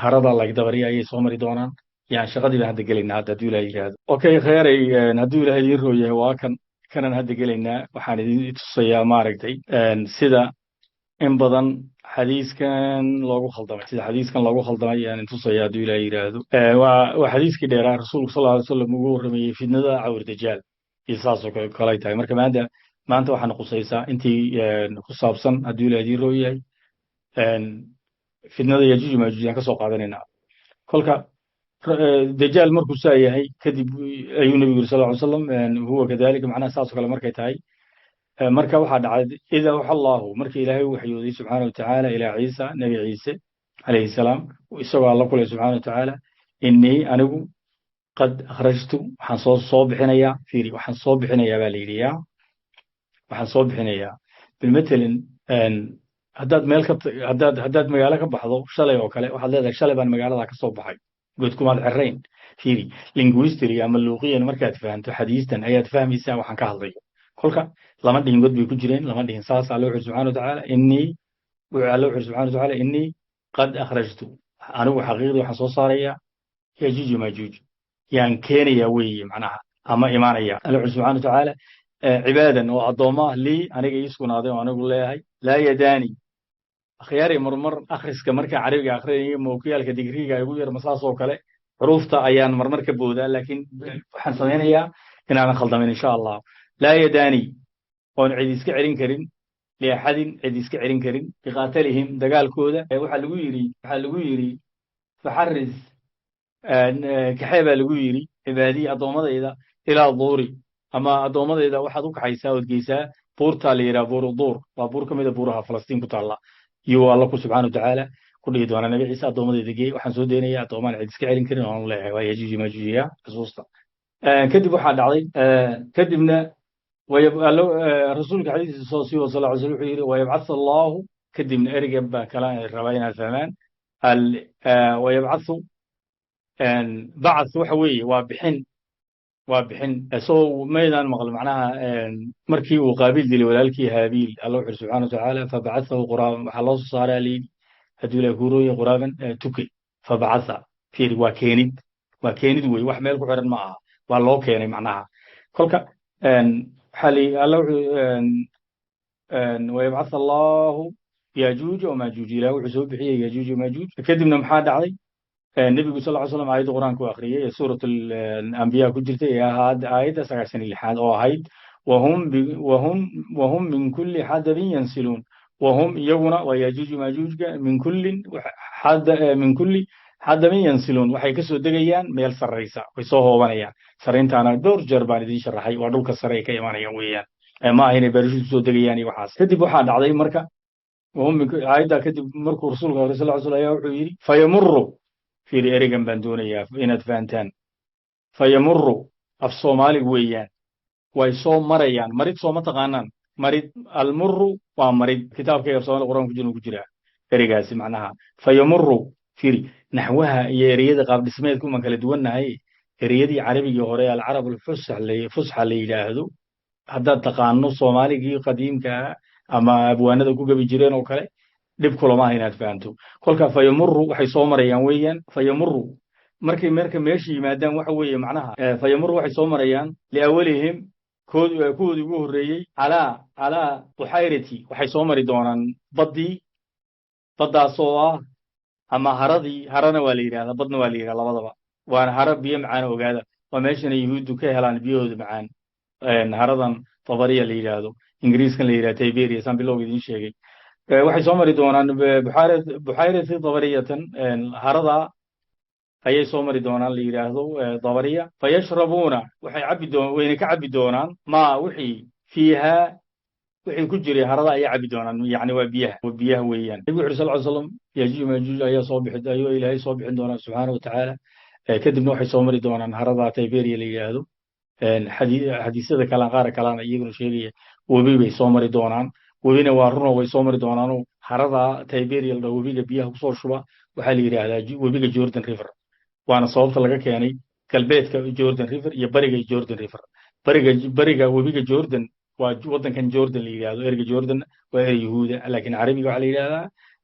"Harada lagdabariya ayay soo mari doonaan." Yaan shaqadii baan hadda gelaynaa hadda, hadduu Ilahay yidhaahdo. Okay khiyaaray, hadduu Ilahay idiin roo yahay, waa kan kanaan hadda gelaynaa. Waxaan idin tusayaa, maaragtay, sida in badan xadiiskan loogu khaldamay, sida xadiiskan loogu khaldamay ayaan tusaya hadduu Ilahay yidhaahdo. Waa xadiiskii dheeraa rasuulku sal ly slam ugu warramayey fitnada cawr dajaal iyo saasoo kale kalay tahay. Marka maanta waxaana qusaysaa intii ku saabsan, hadduu Ilahay idiin roo yahay, fitnada Yajuuj Maajuuj aan ka soo qaadanaynaa. Kolka dajaal markuu saa yahay kadib ayuu nebigu yiri sal ly slam: "Huwa kadalika." Macnaha saasoo kale markay tahay, marka waxaa dhacay ida awxa Allahu, markii Ilaahay u waxyooday subxaana watacaala ilaa Ciisa, nebi Ciise calayhi salaam, isagoo Alla kuleh subxaana watacaala: "Innii anigu qad akhrajtu," waxaan soo bixinayaa. Fiiri, waxaan soo bixinayaa baa la yidhi, yaa waxaan soo bixinayaa. Bilmatelin haddaad meel ka haddaad magaalo ka baxdo shalay oo kale, waxaad leedahay: "Shalay baan magaalada ka soo baxay." Godkumaad xerayn. Fiiri, linguistically ama luuqiyan markaad fahanto xadiistan ayaad fahmaysaa waxaan ka hadlayo. Kolka lama dhihin god bay ku jireen, lama dhihin saas. Alla wuxuu subxana watacaala innii, wuxuu Alla wuxuu subxana watacaala: "Innii qad akhrajtu," anigu xaqiiqdii waxaan soo saarayaa. Yajuuj Majuuj yaan keenaya weeye, macnaha ama imaanaya. Alla wuxuu subxana watacaala cibaadan oo addoommo ah lii, aniga ii sugnaaday oo anigu leeyahay, laa yadaani. Akhyaari, marmar akhriska markaan Carabiga akhrinayo, mawkiyaalka digriga igu yar, masaas oo kale xuruufta ayaan marmar ka boodaa, laakiin waxaan samaynayaa inaanan khaldamin, insha Allah. Laa yadaani, oon cid iska celin karin, liaxadin, cid iska celin karin, biqaatalihim, dagaalkooda. Waxaa lagu yidhi faxaris, kaxee baa lagu yidhi, cibaadii, addoommadayda, ilaa duuri, ama addoommadayda waxaad u kaxaysaa ood geysaa buurtaa la yidhaha Buuru Duur. Waa buur ka mid a buuraha Falastiin ku taalla. Iyuu Alla ku subxaana watacaala ku dhihi doonaa Nabi Ciise: addoommadayda geey, waxaan soo daynaya addoomaan cid iska celin karin oonu leeyahay. Waa Yajuuji Majuujiya, xusuusta. Kadib waxaa dhacday, kadibna rasuulka xadiiskiisa soo sii sal ly slam wuxuu yidhi: wayabcath Allahu. Kadibna ereyga baa kala rabaa inaad fahmaan. Wayabcathu, bacath waxa weeye waa bixin, waa bixin. Soo maydaan maql macnaha markii uu Qaabiil dilay walaalkii Haabiil, Alla wuxu subxana watacaala fabacathahu quraaban, waxaa loo soo saaraa layidhi, hadduu Ilaah kuurooye, quraaban, tuke. Fabacatha, fiiri, waa keenid, waa keenid wey, wax meel ku xiran ma aha, waa loo keenay macnaha. Kolka waxaa li Alla wuxuu wayabcath Allahu Yajuuj wamajuuj, Ilah wuxuu soo bixiyey Yajuuj wamajuuj. Kadibna maxaa dhacday? Nebigu sal ly slam aayadda Qur'aanka u akhriyey ee Suurat Alambiya ku jirtay ee ahaa aayadda 96aad oo ahayd: wahum min kulli xadabin yansiluun. Wahum, iyaguna waa Yajuuj majuujka, min kulli xadabin yansiluun, waxay ka soo degayaan meel sarraysa, way soo hoobanayaan. Sarrayntaana dhowr jeer baan idiin sharaxay, waa dhulka sare ay ka imanayaan weeyaan, ma aha inay baarashuud kusoo degayaan iyo waxaas. Kadib waxaa dhacday marka aayaddaa kadib markuu rasuulka akhriyay sal ly slam ayaa wuxuu yidhi: fayamuru. Fiiri, ereygan baan doonayaa inaad fahantaan. Fayamuru af Soomaaliga weeyaan way soo marayaan. Marid sooma taqaanaan? Marid, almuru waa marid. Kitaabkayga af Soomaliga Qur'an ku jira ku jiraa ereygaasi macnaha. Fayamuru, fiiri, naxwaha iyo ereyada qaab dhismeedka umaan kala duwannahay. Ereyadii Carabigii hore, alcarab alfusxa la yidhaahdo, haddaad taqaano Soomaaligii qadiimkaa ama abwaanada ku gabi jireen oo kale, dhib kulamaha inaad fahanto. Kolka fayamuru waxay soo marayaan weeyaan. Fayamuru markay marka meesha yimaadaan waxa weeye macnaha fayamuru waxay soo marayaan liawalihim, kood kuwoodii ugu horreeyey, calaa buxayrati, waxay soo mari doonaan baddii, baddaas oo ah ama haradii. Harana waa la yidhahdaa, badna waa la yidhahda, labadaba waana haro biyo macaan. Ogaada, waa meeshana Yuhuuddu ka helaan biyahooda macaan, haradan Tabariya la yidhaahdo, Ingiriiskan la yidhahdo Tiberia, saan bilowga idiin sheegay. Waxay soo mari doonaan buxayrati Tabariyatan, harada ayay soo mari doonaan la yidhaahdo Dabariya. Fayashrabuuna, waxay cabbi doon, wayna ka cabbi doonaan, maa wixii fiihaa, wixii ku jiray harada ayay cabbi doonaan, yacni waa biyaha, waa biyaha weeyaan. Nabigu wuxu sal ly slam Yajuuj Majuuj ayaa soo bixi, ayuu Ilaahay soo bixin doonaa subxaana watacaala. Kadibna waxay soo mari doonaan harada Tiberia la yidhaahdo. Xadiisyada kalaan qaar kalana iyaguna sheegaya webi bay soo mari doonaan. Webina waa runo, way soo mari doonaanoo harada Tiberia la dhaho webiga biyaha kusoo shuba waxaa la yidhaahdaa webiga Jordan River. Waana sababta laga keenay galbeedka Jordan River iyo bariga Jordan River. Bariga webiga Jordan waa waddankan Jordan la yidhahdo. Ereyga Jordan waa erey Yahuuda, laakiin Carabiga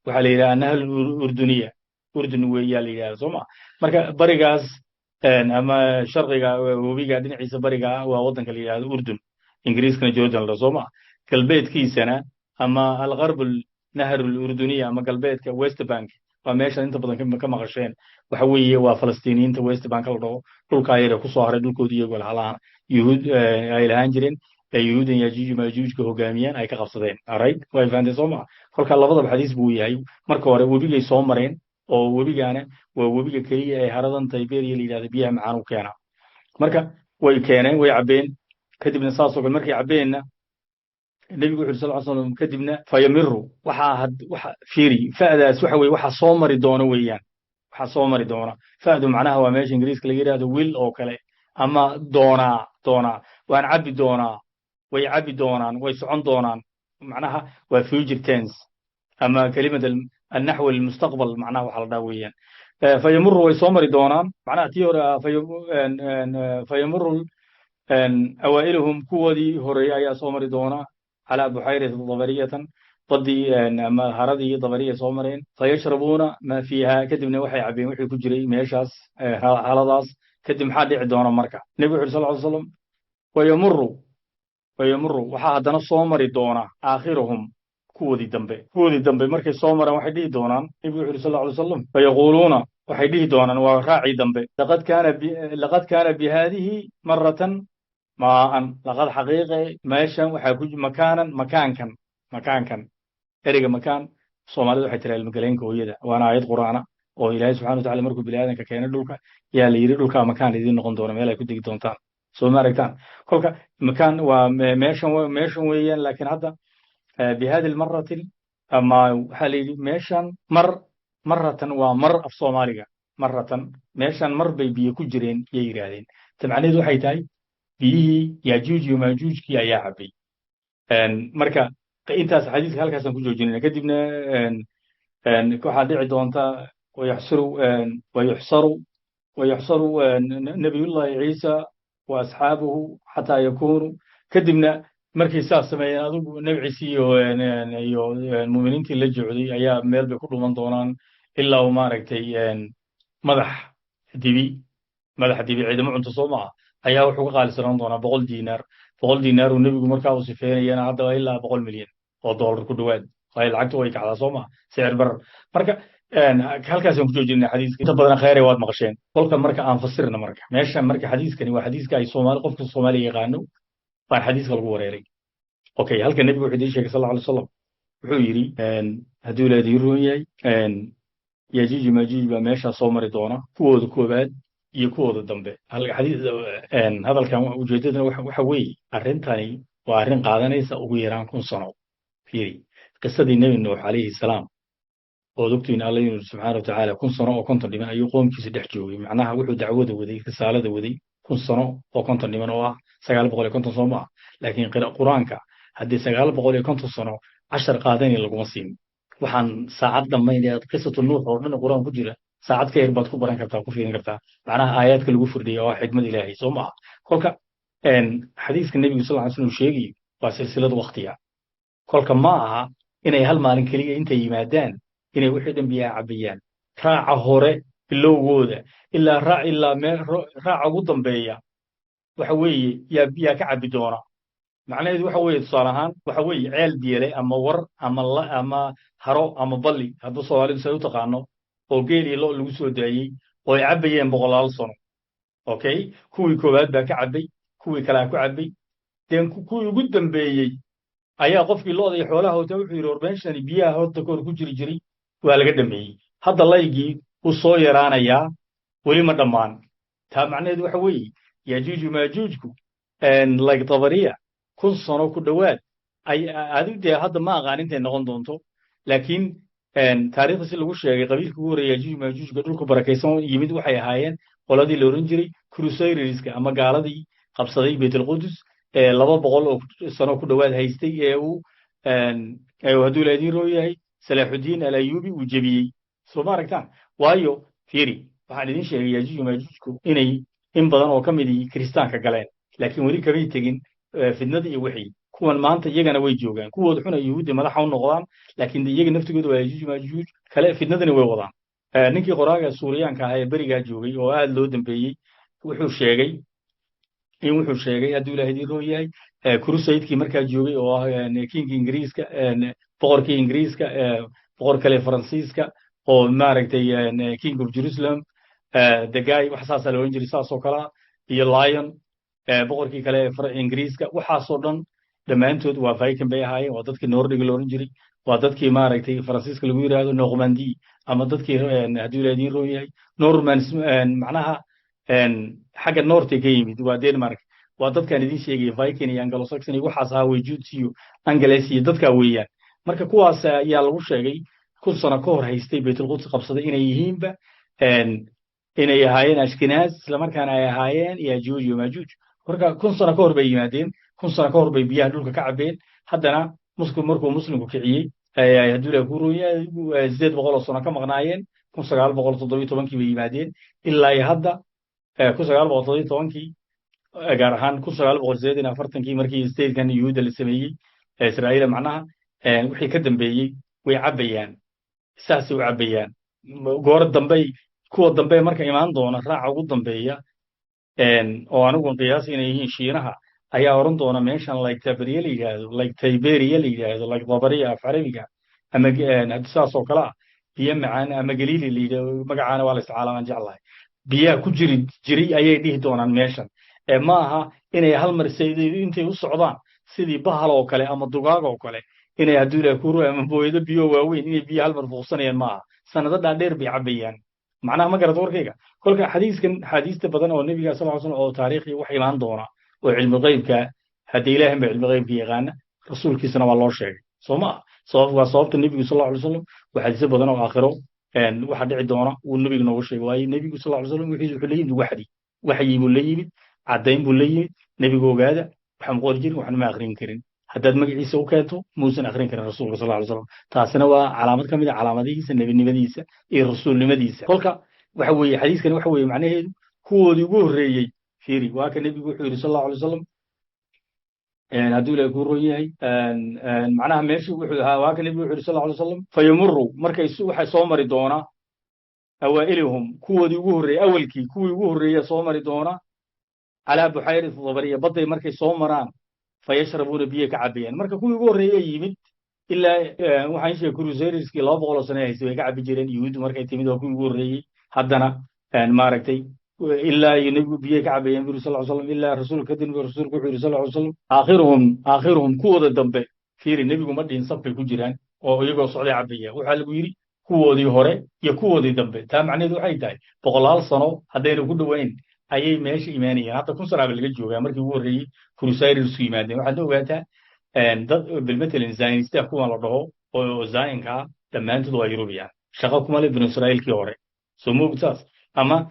waxaa la yidhahdaa nahl urduniya, Urdun weeyaa la yidhahdaa, soo ma? Marka barigaas ama sharqiga webiga dhinaciisa bariga waa waddanka la yidhahdo Urdun, Ingiriiskana Jordan la, soo ma? Galbeedkiisana ama algharb nahr urduniya ama galbeedka West Bank waa meesha inta badan ka maqasheen, waxa weeye waa Falastiiniyiinta West Bank la dhaho, dhulkaa yare kusoo haray dhulkoodii iyagoo lahaan Yuhuud ay lahaan jireen ee Yuhuudan Yajuuj Maajuujka hogaamiyaan ay ka qabsadeen. Alright, way fahanteen, soo ma? Kolka labadaba xadiis buu yahay. Marka hore webigay soo mareen, oo webigaana waa webiga keliya ee haradan Tiberia la yidhahda biyaha macaan u keena. Marka way keeneen, way cabbeen. Kadibna saasoo kale markay cabbeenna, nebigu wuxu sal slam kadibna fayamiru waxaa waxa, fiiri, fa'daas waxa weye waxa soo mari doona weeyaan, waxa soo mari doona. Fa'du macnaha waa meesha Ingiriiska laga yidhahdo will oo kale, ama doonaa, doonaa, waan cabbi doonaa, way cabbi doonaan, way socon doonaan. Macnaha waa future tense ama kelimad النحو المستقبل, macnaha waxa la dhaha weeyaan. Fayamuru, way soo mari doonaan, macnaha tii hore. Fayamuru awaa'iluhum, kuwoodii horeeyey ayaa soo mari doona, calaa buxayrati dabariyatan. Baddii ama haradii Dabariya soo mareen. Fayashrabuuna maa fiiha, kadibna waxay cabbeen wixii ku jiray meeshaas, haladaas. Kadib maxaa dhici doona marka? Nebigu wuxu sal ly slam: Wayamuru, waxaa haddana soo mari doona aakhiruhum, kuwoodii dambe. Kuwoodii dambe markay soo maraan, waxay dhihi doonaan, nebigu wuxu yuri sal ly slam, fayaquuluuna, waxay dhihi doonaan, waa raacii dambe: Laqad kaana bi haadihi maratan maa'an, laqad xaqiiqe meeshan waxaa ku makaanan, makaankan." Makaankan, ereyga makaan Soomaalida waxay tiraa ilmagaleenka hooyada, waana aayad Qur'aana oo Ilaahay subxana watacala markuu bini aadanka keenay dhulka yaa la yidhi: "Dhulkaa makaan idiin noqon doona, meel ay ku degi doontaan." Soo ma aragtaan? Kolka makaan waa meeshan, meeshan weeyaan. Laakiin hadda bi hadi lmarati ama waxaa la yidhi meeshan mar, maratan waa mar af Soomaaliga, maratan, meeshan mar bay biyo ku jireen yay yidhaahdeen. Ta macnaheedu waxay tahay biyihii Yaajuuj iyo Maajuujkii ayaa cabbay. Marka intaas xadiiska halkaasaan ku joojinayna. Kadibna waxaa dhici doonta wayaxsuru wayuxsaru wayuxsaru Nabiyullahi Ciisa wa asxaabuhu xataa yakunu. Kadibna markay saas sameeyeen, adigu Nebi Ciise iyo muuminiintii la jocday ayaa meel bay ku dhuman doonaan ilaa uu maaragtay madax dibi, madax dibi ciidamo cunto soo maaha, ayaa wuxuu ka qaalisanaan doonaa 100 diinaar. 100 diinaar uu nebigu markaa uu sifeynayana hadda waa ilaa $100 milyan ku dhowaad, waayo lacagtu way kacdaa, soo maha, sicir barar. Marka halkaasaan ku joojinay xadiiska. Inta badan khayre waad maqasheen. Kolka marka aan fasirna marka meeshan, marka xadiiskani waa xadiiska ay Soomaali, qofka Soomaaliya yaqaano, baan xadiiska lagu wareeray. Okay, halka nebigu wuxuu idiin sheegay sal alla alay wasalam, wuxuu yidhi, hadduu Ilaah idiin roon yahay, Yajuuj Maajuuj baa meeshaa soo mari doona, kuwooda koowaad iyo kuwooda dambe. Hadalkan ujeeddadana waxa weeye, arrintani waa arrin qaadanaysa ugu yaraan 1000 sano. Fiiri qisadii Nebi Nuux calayhi salaam, ood ogtiin Alla inuu subxaana watacaala 1000 sano oo 50 dhiman ayuu qoomkiisa dhex joogay. Macnaha wuxuu dacwada waday, risaalada waday 1000 sano oo 50 dhiman, oo ah 950, soo maaha? Laakiin Qur-aanka haddii 950 sano cashar qaadanaya laguma siin. Waxaan saacad dhammaynaya qisatu Nuux oo dhan Qur-aan ku jira, saacad ka yar baad ku baran kartaa, ku fiirin kartaa, macnaha aayaadka lagu furdhiya waa xikmad Ilaahay, soo maaha? Kolka xadiiska nebigu sal ly slam uu sheegayo waa silsilad waktiga. Kolka ma aha inay hal maalin keliya intay yimaadaan inay wixii dhan biyaha cabbayaan. Raaca hore bilowgooda ilaa raac ilaa meel raaca ugu dambeeya waxa weeye yaa ka cabbi doona. Macnaheedu waxa weeye, tusaale ahaan, waxa weeye ceel biyele ama war ama haro ama balli, hadduu Soomaalidu say u taqaano, oo geel iyo lo' lagu soo daayey oo ay cabbayeen boqolaal sano. Okay, kuwii koowaad baa ka cabbay, kuwii kalea ku cabbay, deen kuwii ugu dambeeyey ayaa qofkii lo'da iyo xoolaha wata wuxuu yidhi: "War, meeshani biyaha horta kahor ku jiri jiray waa laga dhameeyey, hadda laygii wuu soo yaraanayaa, weli ma dhammaan." Taa macnaheedu waxa weeye Yajuuju Maajuujku like Dabariya 1000 sano ku dhowaad ay adigu dee hadda ma aqaan intay noqon doonto, laakiin taariikhda si lagu sheegay, qabiilka ugu horreeya Yajuuj Maajuujka dhulka barakaysan yimid waxay ahaayeen qoladii la oran jiray Crusaderska ama gaaladii qabsaday Baytulqudus ee 200 oo sano ku dhowaad haystay, ee uu hadduu la idiin roo yahay Salaaxudiin Alayubi uu jebiyey. Soo ma aragtaan? Waayo fiiri, waxaan idin sheegay Yajuuj Maajuujku inay in badan oo ka midii kiristaanka galeen, laakiin weli kamay tegin fidnada iyo wixii. Kuwan maanta iyagana way joogaan, kuwooda xuna Yuhuudda madaxa u noqdaan, laakiin iyaga naftigooda waa Yajuuj Maajuuj kale, fidnadani way wadaan. Ninkii qoraaga Suuriyaanka ahaa ee berigaa joogay oo aad loo dambeeyey wuxuu sheegay in wuxuu sheegay, hadduu Ilaah idiin roon yahay, crusadekii markaa joogay oo ah kingii Ingiriiska, boqorkii Ingiriiska, boqor kale Faransiiska oo maaragtay king of Jerusalem, the guy wax saasaa la ohan jiray, saas oo kalea, iyo Lion, boqorkii kale ee Ingiriiska, waxaasoo dhan dhammaantood waa Viking bay ahaayeen. Waa dadkii Nordiga la ohan jiray, waa dadkii maaragtay Faransiiska lagu yidhaahdo Normandi, ama dadkii, hadduu Ilaah idiin roon yahay, Normans, macnaha xagga northka ka yimid, waa Denmark. Waa dadkaan idin sheegaya Viking iyo Anglo-Saxon iyo waxaas ahaa wey, Jutes iyo Angles iyo dadkaa weeyaan. Marka kuwaas ayaa lagu sheegay 1000 sano ka hor haystay Baytulquds qabsaday inay yihiinba, inay ahaayeen Ashkenaaz, islamarkaana ay ahaayeen Yajuuj iyo Maajuuj. Marka 1000 sano ka hor bay yimaadeen, 1000 sano ka hor bay biyaha dhulka ka cabeen. Haddana muslim markuu muslimku kiciyey, hadduu Ilaah ku roon yahay, 800 oo sano ka maqnaayeen, 1917-kii bay yimaadeen. Ilaa iyo hadda 1917-kii, gaar ahaan 1948-kii markii statekan Yuhuudda la sameeyey, Israa'iila macnaha. Wixii ka dambeeyey way cabbayaan, saasay u cabbayaan. Goor dambey kuwa dambe marka imaan doona, raaca ugu dambeeya oo anigu qiyaas inay yihiin Shiinaha, ayaa oran doona meeshan Lake Tabriya la yidhaahdo, Lake Tiberia la yidhaahdo, Lake Dabariya af Carabiga ama saas oo kale ah, biyo macaan ama Galiili la yidhahdo, magacaana waa la isticmaalaa, aan jeclahay, biyaha ku jiri jiray ayay dhihi doonaan meeshan. Ma aha inay hal mar intay u socdaan sidii bahal oo kale ama dugaag oo kale inay, hadduu Ilaah kuru, ama booyado biyo waaweyn inay biyo hal mar fuuqsanayaan ma aha. Sanado dhaadheer bay cabbayaan. Macnaha ma garata warkayga? Kolka xadiiskan, xadiista badan oo nebiga sal ly slam oo taariikhi wax imaan doona oo cilmi qeybka, haddii Ilaahan ba cilmi qeybka yaqaana, rasuulkiisana waa loo sheegay, soo ma ah? Sabab waa sababta nebigu sal alay wasalam waa xadiisyo badan oo aakhiro waxa dhici doona uu nebiga noogu sheegay. Waayo, nebigu sal ly slam wixiis wuxuu la yimid waxyi, waxyi buu la yimid, caddayn buu la yimid. Nebigu, ogaada, waxaan qori jirin, waxna ma akhrin karin. Haddaad magaciisa u keento, muusan akhrin karin rasuulka sal ly slam. Taasina waa calaamad ka mid a calaamadihiisa nebinimadiisa iyo rasuulnimadiisa. Kolka waxa weeye xadiiskani waxa weeye macnaheedu kuwoodii ugu horreeyey. Fiiri, waa ka nebigu wuxuu yidhi sal allahu alay wasalam, hadduu Ilahay kuu ron yahay, macnaha meeshu wuxuu ahaa, waa ka nebigu wuxuu yidhi sal alay wasalam: "Fayamuru," markay waxay soo mari doona awaa'ilihum, kuwoodii ugu horreeyey, awalkii kuwii ugu horreeya soo mari doona calaa buxayrati Dabariya, badday markay soo maraan, fayashrabuuna, biyo ka cabayaan. Marka kuwii ugu horreeye yimid ilaa waxaan sheegay crusaderskii 200 oo sano haystay way ka cabi jireen. Yuhuuddu markay timid waa kuwii ugu horreeyey. Haddana maaragtay ilaa iyo nebigu biyay ka cabayeen buri sal slam ilaa rasuulka. Kadib rasuulku wuxuu yidhi sal ly slam: "Aakhiruhum, aakhiruhum," kuwooda dambe. Fiiri, nebigu ma dhihin safkay ku jiraan oo iyagoo socday cabaya. Waxaa lagu yidhi kuwoodii hore iyo kuwoodii dambe. Taa macnaheedu waxay tahay boqolaal sano haddayna ku dhowayn ayay meesha imaanayeen. Hadda 1000 sanaaba laga joogaa markii ugu horreeyey crusadersku yimaadeen. Waxaad ogaataa dad bilmatalan Zionista kuwan la dhaho oo Zionka ah, dhammaantood waa Yurubiyan, shaqo kuma le binu Israa'iilkii hore. Soo moogid saas? Ama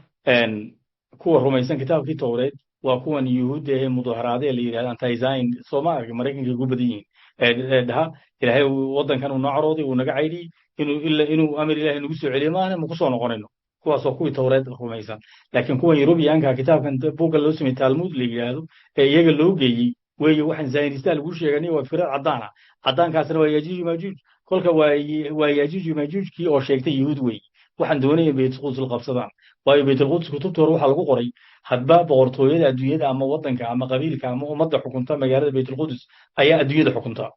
kuwa rumaysan kitaabkii Towreed waa kuwan Yuhuudda ee mudaharaadee la yidhahda anti-Zion, soo ma arag? Maraykanka ugu badan yihiin, dhaha Ilaahay waddankan uu noo carooday, uu naga caydhiyey, inuu ila inuu amar Ilahay nagu soo celiyo maahane ma ku soo noqonayno. Kuwaas waa kuwii Towreed rumaysan. Laakiin kuwan Yurubiyaanka kitaabkan buugga loo sameeyey Taalmuud la yidhaahdo ee iyaga loo geeyey weeye waxaan Zionista lagu sheeganay. Waa fikrad caddaan ah, caddaankaasna waa Yaajuuj Maajuuj. Kolka waa Yaajuuj Maajuujkii oo sheegtay Yuhuud weeye. Waxaan doonaya Baytulquds la qabsadaan, waayo Baytulquds kutubta hore waxaa lagu qoray hadba boqortooyada adduunyada ama waddanka ama qabiilka ama ummadda xukunta magaalada Baytulqudus ayaa adduunyada xukunta.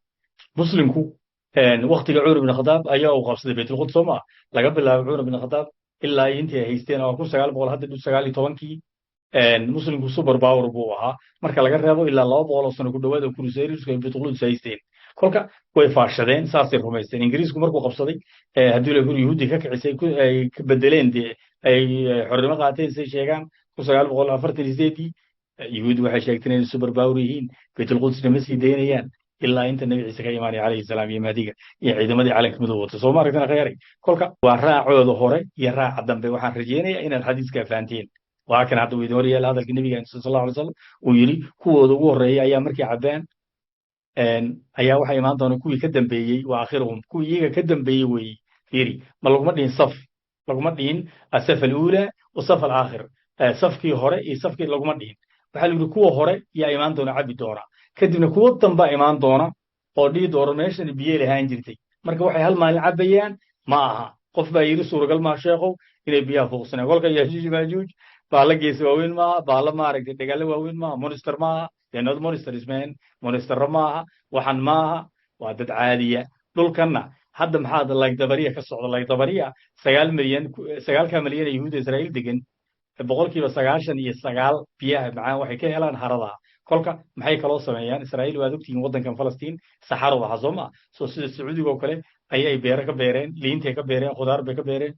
Muslimku waktiga Cumar ibn Khadaab ayaa uu qabsaday Baytulquds, soo maa? Laga bilaabo Cumar ibn Khadaab ilaa intii ay haysteen oo 1900 hadda 19-kii, muslimku super power buu ahaa, marka laga reebo ilaa 200 oo sano ku dhowaad oo crusadersku ay Baytulquds haysteen. Kolka way faashadeen, saasay rumaysteen. Ingiriisku markuu qabsaday, haddii la kuri Yuhuudi ka kicisay, ay ka bedeleen dee, ay xornimo qaateen say sheegaan 1948-dii, Yuhuudi waxay sheegteen inay super power yihiin, Baytulqudsna ma sii daynayaan ilaa inta Nebi Ciise ka imaanaya calayhi salaam iyo Mahdiga iyo ciidamadii calanka madow wata. Soo ma aragtana, khayaaray? Kolka waa raacooda hore iyo raaca dambe. Waxaan rajaynayaa inaad xadiiskaa fahanteen. Waa kan hadda uu idin hor yaalla hadalka nebiga sal allahu alay wasalam uu yidhi: kuwooda ugu horreeya ayaa markay cabbaan ayaa waxaa imaan doona kuwii ka dambeeyey. Waa aakhiruhum, kuwii iyaga ka dambeeyey weeye. Fiiri, ma laguma dhihin saf, laguma dhihin asaf aluula wa saf alaakhir, safkii hore iyo safkii laguma dhihin. Waxaa la yidhi kuwa hore yaa imaan doona, cabbi doona, kadibna kuwo dambaa imaan doona oo dhihi doona meeshan biyo lahaan jirtay. Marka waxay hal maalin cabbayaan ma aha. Qof baa yidhi: "Suuragal maa, sheekhow, inay biyaha fuuqsanayaan." Kolka Yaajuuj Maajuuj baala geesa waaweyn maaha, baala maaragtay dhagaalo waaweyn maaha, monster maaha. They're not monsters, man. Monsterro maaha waxan, maaha, waa dad caadiya. Dhulkanna hadda maxaa Lake Dabariya ka socda? Lake Dabariya 9 milyan, 9-ka milyan ee Yuhuudda Israa'iil degan, 99% biyaha macaan waxay ka helaan harada. Kolka maxay kaloo sameeyaan Israa'iil? Waad ogtihiin waddankan Falastiin saxaro ahaa, soo maa? Soo sida Sacuudiga oo kale ayay beero ka beereen, liintay ka beereen, khudaar bay ka beereen,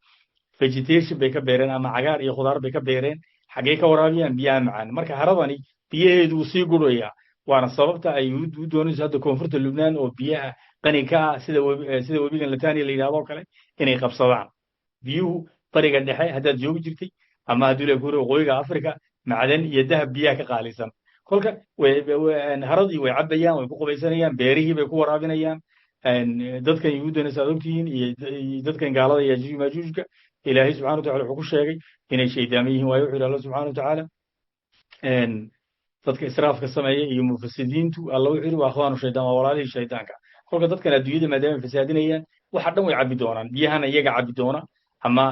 vegetation bay ka beereen ama cagaar iyo khudaar bay ka beereen. Xaggee ka waraabiyaan biyaha macaan? Marka haradani biyaheedu wuu sii guraya, waana sababta ay Yuhuuddu u doonayso hadda koonfurta Lubnaan oo biyaha qani ka ah, sida webigan Latania la yidhahdo kale, inay qabsadaan. Biyuhu Bariga Dhexe haddaad joogi jirtay ama haddii la kuri waqooyiga Afrika, macdan iyo dahab biyaha ka qaalisan. Kolka haradii way cabbayaan, way ku qubaysanayaan, beerihii bay ku waraabinayaan. Dadkan Yuhuuddana saad ogtihiin iyo dadkan gaalada Yaajuuj Maajuujka, Ilaahay subxana wa tacala wuxuu ku sheegay inay shaydaama yihiin. Waayo, wuxuu yidhi Alla subxana wa tacaala dadka israafka sameeya iyo mufasidiintu, Alla wuxuu yidhi waa akhwaanu shaydaan, waa walaalihii shaydaanka. Kolka dadkan adduunyada maadaama ay fasaadinayaan, waxa dhan way cabbi doonaan, biyahana iyaga cabbi doona, ama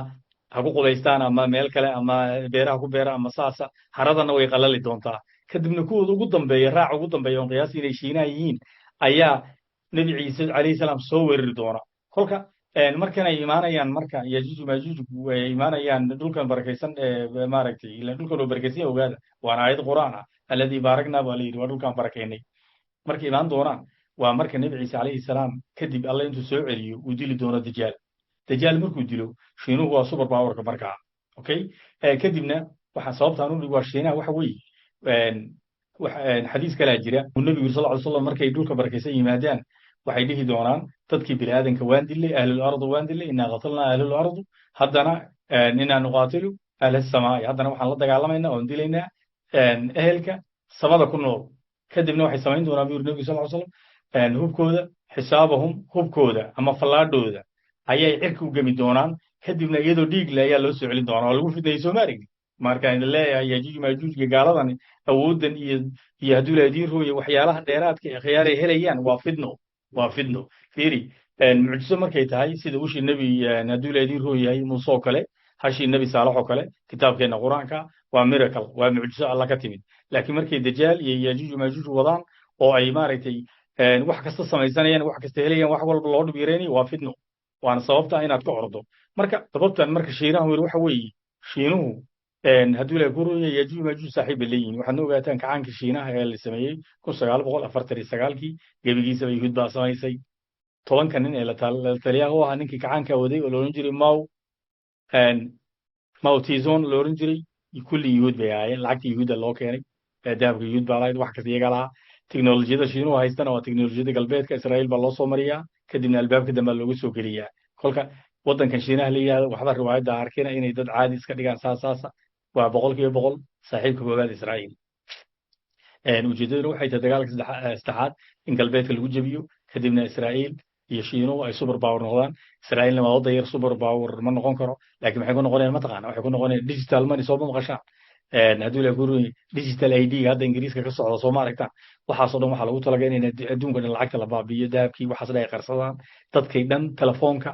ha ku qubaystaan ama meel kale ama beeraha ku beera ama saasa. Haradana way qalali doontaa. Kadibna kuwooda ugu dambeeya, raaca ugu dambeeya oon qiyaasi inay Shiinaha yihiin, ayaa Nebi Ciise calayhi salaam soo weerari doona. Kolka markan ay imaanayaan, marka Yajuuj Maajuuj ay imaanayaan dhulkan barakaysan ee maaragtay, ilaan dhulkan oo barakaysan yahay, ogaada, waana aayad Qur'aan ah, "alladii baaraknaa" baa la yidhi, waa dhulkan barakaynay. Markay imaan doonaan waa marka Nebi Ciise calayhi salaam kadib Alle intuu soo celiyo uu dili doono Dajaal. Dajaal markuu dilo, Shiinuhu waa super powerka markaa. Okay, kadibna waxaa sababtaan u dhig waa Shiinaha. Waxa weeye, xadiis kalaa jira uu Nebigu sal ly slam, markay dhulka barakaysan yimaadaan waxay dhihi doonaan dadkii biniaadanka waan dilay, ahlul ardu waan dilay, innaa qatalnaa ahlul ardu, haddana innaa nuqaatilu ahla samaai, haddana waxaan la dagaalamaynaa oon dilaynaa ehelka samada ku nool. Kadibna waxay samayn doonaan, buu yiri Nebigu sal ly slam, hubkooda, xisaabahum, hubkooda ama fallaadhooda ayay cirka u gemi doonaan. Kadibna iyadoo dhiig le ayaa loo soo celin doonaa oo lagu fidnayay. Soo ma aragti? Markaan idin leeyahay Yajuuj Maajuujka gaaladani awooddan iyo hadduu la idiin rooya waxyaalaha dheeraadka ee khiyaar ay helayaan waa fidno, waa fidno. Fiiri, mucjiso markay tahay sida ushii Nebi, hadduu la idiin rooyahay, Muuse oo kale, hashii Nebi Saalax oo kale, kitaabkeenna Qur-aanka, waa miracle, waa mucjiso Alla ka timid. Laakiin markay Dajaal iyo Yajuuj Maajuuj wadaan oo ay maaragtay wax kasta samaysanayaan, wax kasta helayaan, wax walba loo dhib yareynayo, waa fidno, waana sababta inaad ka ordo. Marka sababtan marka Shiinaha wir waxa weeye, Shiinuhu hadduu Ilahay ku ronya Yajuuj Maajuuj saaxiib bay leeyihin. Waxaadna ogaataan kacaankii Shiinaha ee la sameeyey 1949-kii gebigiisaba Yuhuud baa samaysay. 10-ka nin ee la taliyaha u ahaa ninkii kacaanka waday oo la odhan jiray Mao Tizon la odhan jiray, kulli Yuhuud bay ahaayeen. Lacagta Yuhuudda loo keenay, dahabka Yuhuud baa lahayd, wax kasta iyaga lahaa. Teknolojiyada Shiinuhu haystana waa teknolojiyada galbeedka, Israa'iil baa loo soo mariyaa, kadibna albaabka dambe looga soo geliyaa. Kolka waddankan Shiinaha la yihahdo, waxba riwaayadda arkina inay dad caadi iska dhigaan, saas saasa, waa 100% saaxiibka koowaad Israa'iil. Ujeeddaduna waxay tahay dagaalka saddexaad in galbeedka lagu jebiyo, kadibna Israa'iil iyo Shiinuhu ay super power noqdaan. Israa'iilna waa waddan yar, super power ma noqon karo, laakiin maxay ku noqonayaan mataqaana? Waxay ku noqonayaan digital money. Sooma maqashaan hadduu Ilahay ku runyay digital ID hadda Ingiriiska ka socda? Soo ma aragtaan? Waxaasoo dhan waxaa lagu talagalay in adduunka dhan lacagta la baabi'iyo, dahabkii waxaas dhan ay qarsadaan, dadkay dhan telefoonka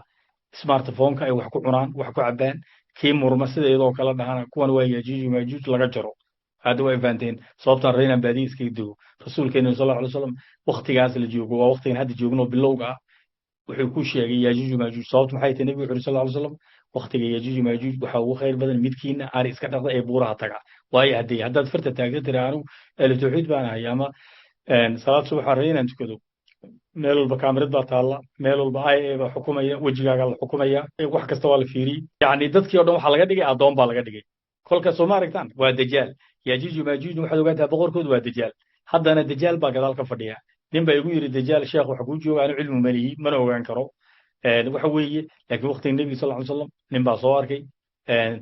smartphone-ka ay wax ku cunaan, wax ku cabaan. Kii murma sida iyadoo kala dhahana kuwan waa Yajuuj Maajuuj laga jaro. Hadda way fahanteen sababtaan reynaan baadiya iskaga dego. Rasuulkeena sal allahu alay wasalam waktigaas la joogo, waa waktigan hadda joogno bilowga ah, wuxuu ku sheegay Yajuuj Maajuuj. Sababtu maxay tahay? Nebigu wuxu yiri sal alay slam, waktiga Yajuuj Maajuuj waxaa ugu khayr badan midkiina ari iska dhaqda ee buuraha taga. Waayo, haddii haddaad farta taagta tiri anigu ahlu tawxiid baan ahay ama salaad subax aan rabay inaan tukado, meel walba kaamirad baa taalla, meel walba i a baa xukumaya, wejigaaga la xukumaya, wax kasta waa la fiiriyey. Yacni dadkii o dhan waxaa laga dhigay addoon baa laga dhigay. Kolka soo ma aragtaan? Waa Dajaal. Yajuuj Maajuujna waxaad ogaataa boqorkoodu waa Dajaal. Haddana Dajaal baa gadaal ka fadhiya. Nin baa igu yidhi, "Dajaal sheekh waxa kuu jooga." Anu cilmi malihi, mana ogaan karo waxa weeye. Laakiin waqtiga Nebiga sal ly slam nin baa soo arkay,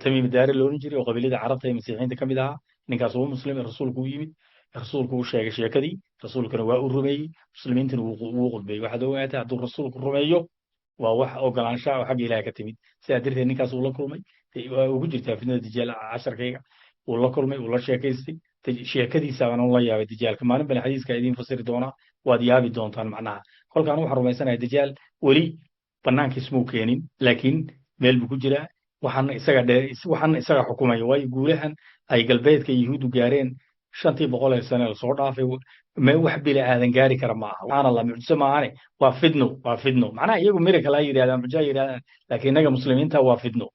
Tamiim Daari la odhan jiray, oo qabiilada Carabta ee Masiixiyiinta ka mid ahaa. Ninkaas uu Muslim, rasuulku u yimid, rasuulku u sheegay sheekadii, rasuulkuna waa u rumeeyey, muslimiintuna wuu qudbeeyey. Waxaad ogaataa hadduu rasuulku rumeeyo waa wax ogolaanshaha oo xagga Ilaah ka timid. Sidaa darteed ninkaas uu la kulmay, waa ugu jirtaa fitnada Dajaal casharkayga, uu la kulmay, uu la sheekaystay, sheekadiisa baan la yaabay Dajaalka. Maalin baan xadiiska idiin fasiri doonaa, waad yaabi doontaan macnaha. Kolkaan waxaan rumaysanahay Dajaal weli bannaankiis muu keenin, laakiin meel buu ku jiraa, waxaana isaga dhe waxaana isaga xukumaya. Waayo, guulahan ay galbeedka Yuhuuddu gaareen 500 ee sane lasoo dhaafay wax bila aadan gaari kara ma aha. Subxaan Allah, mucjiso maahane, waa fidno, waa fidno. Macnaha iyagu miracle ay yidhahdaan, mucjiso ay yidhahdaan, laakiin innaga Muslimiinta waa fidno,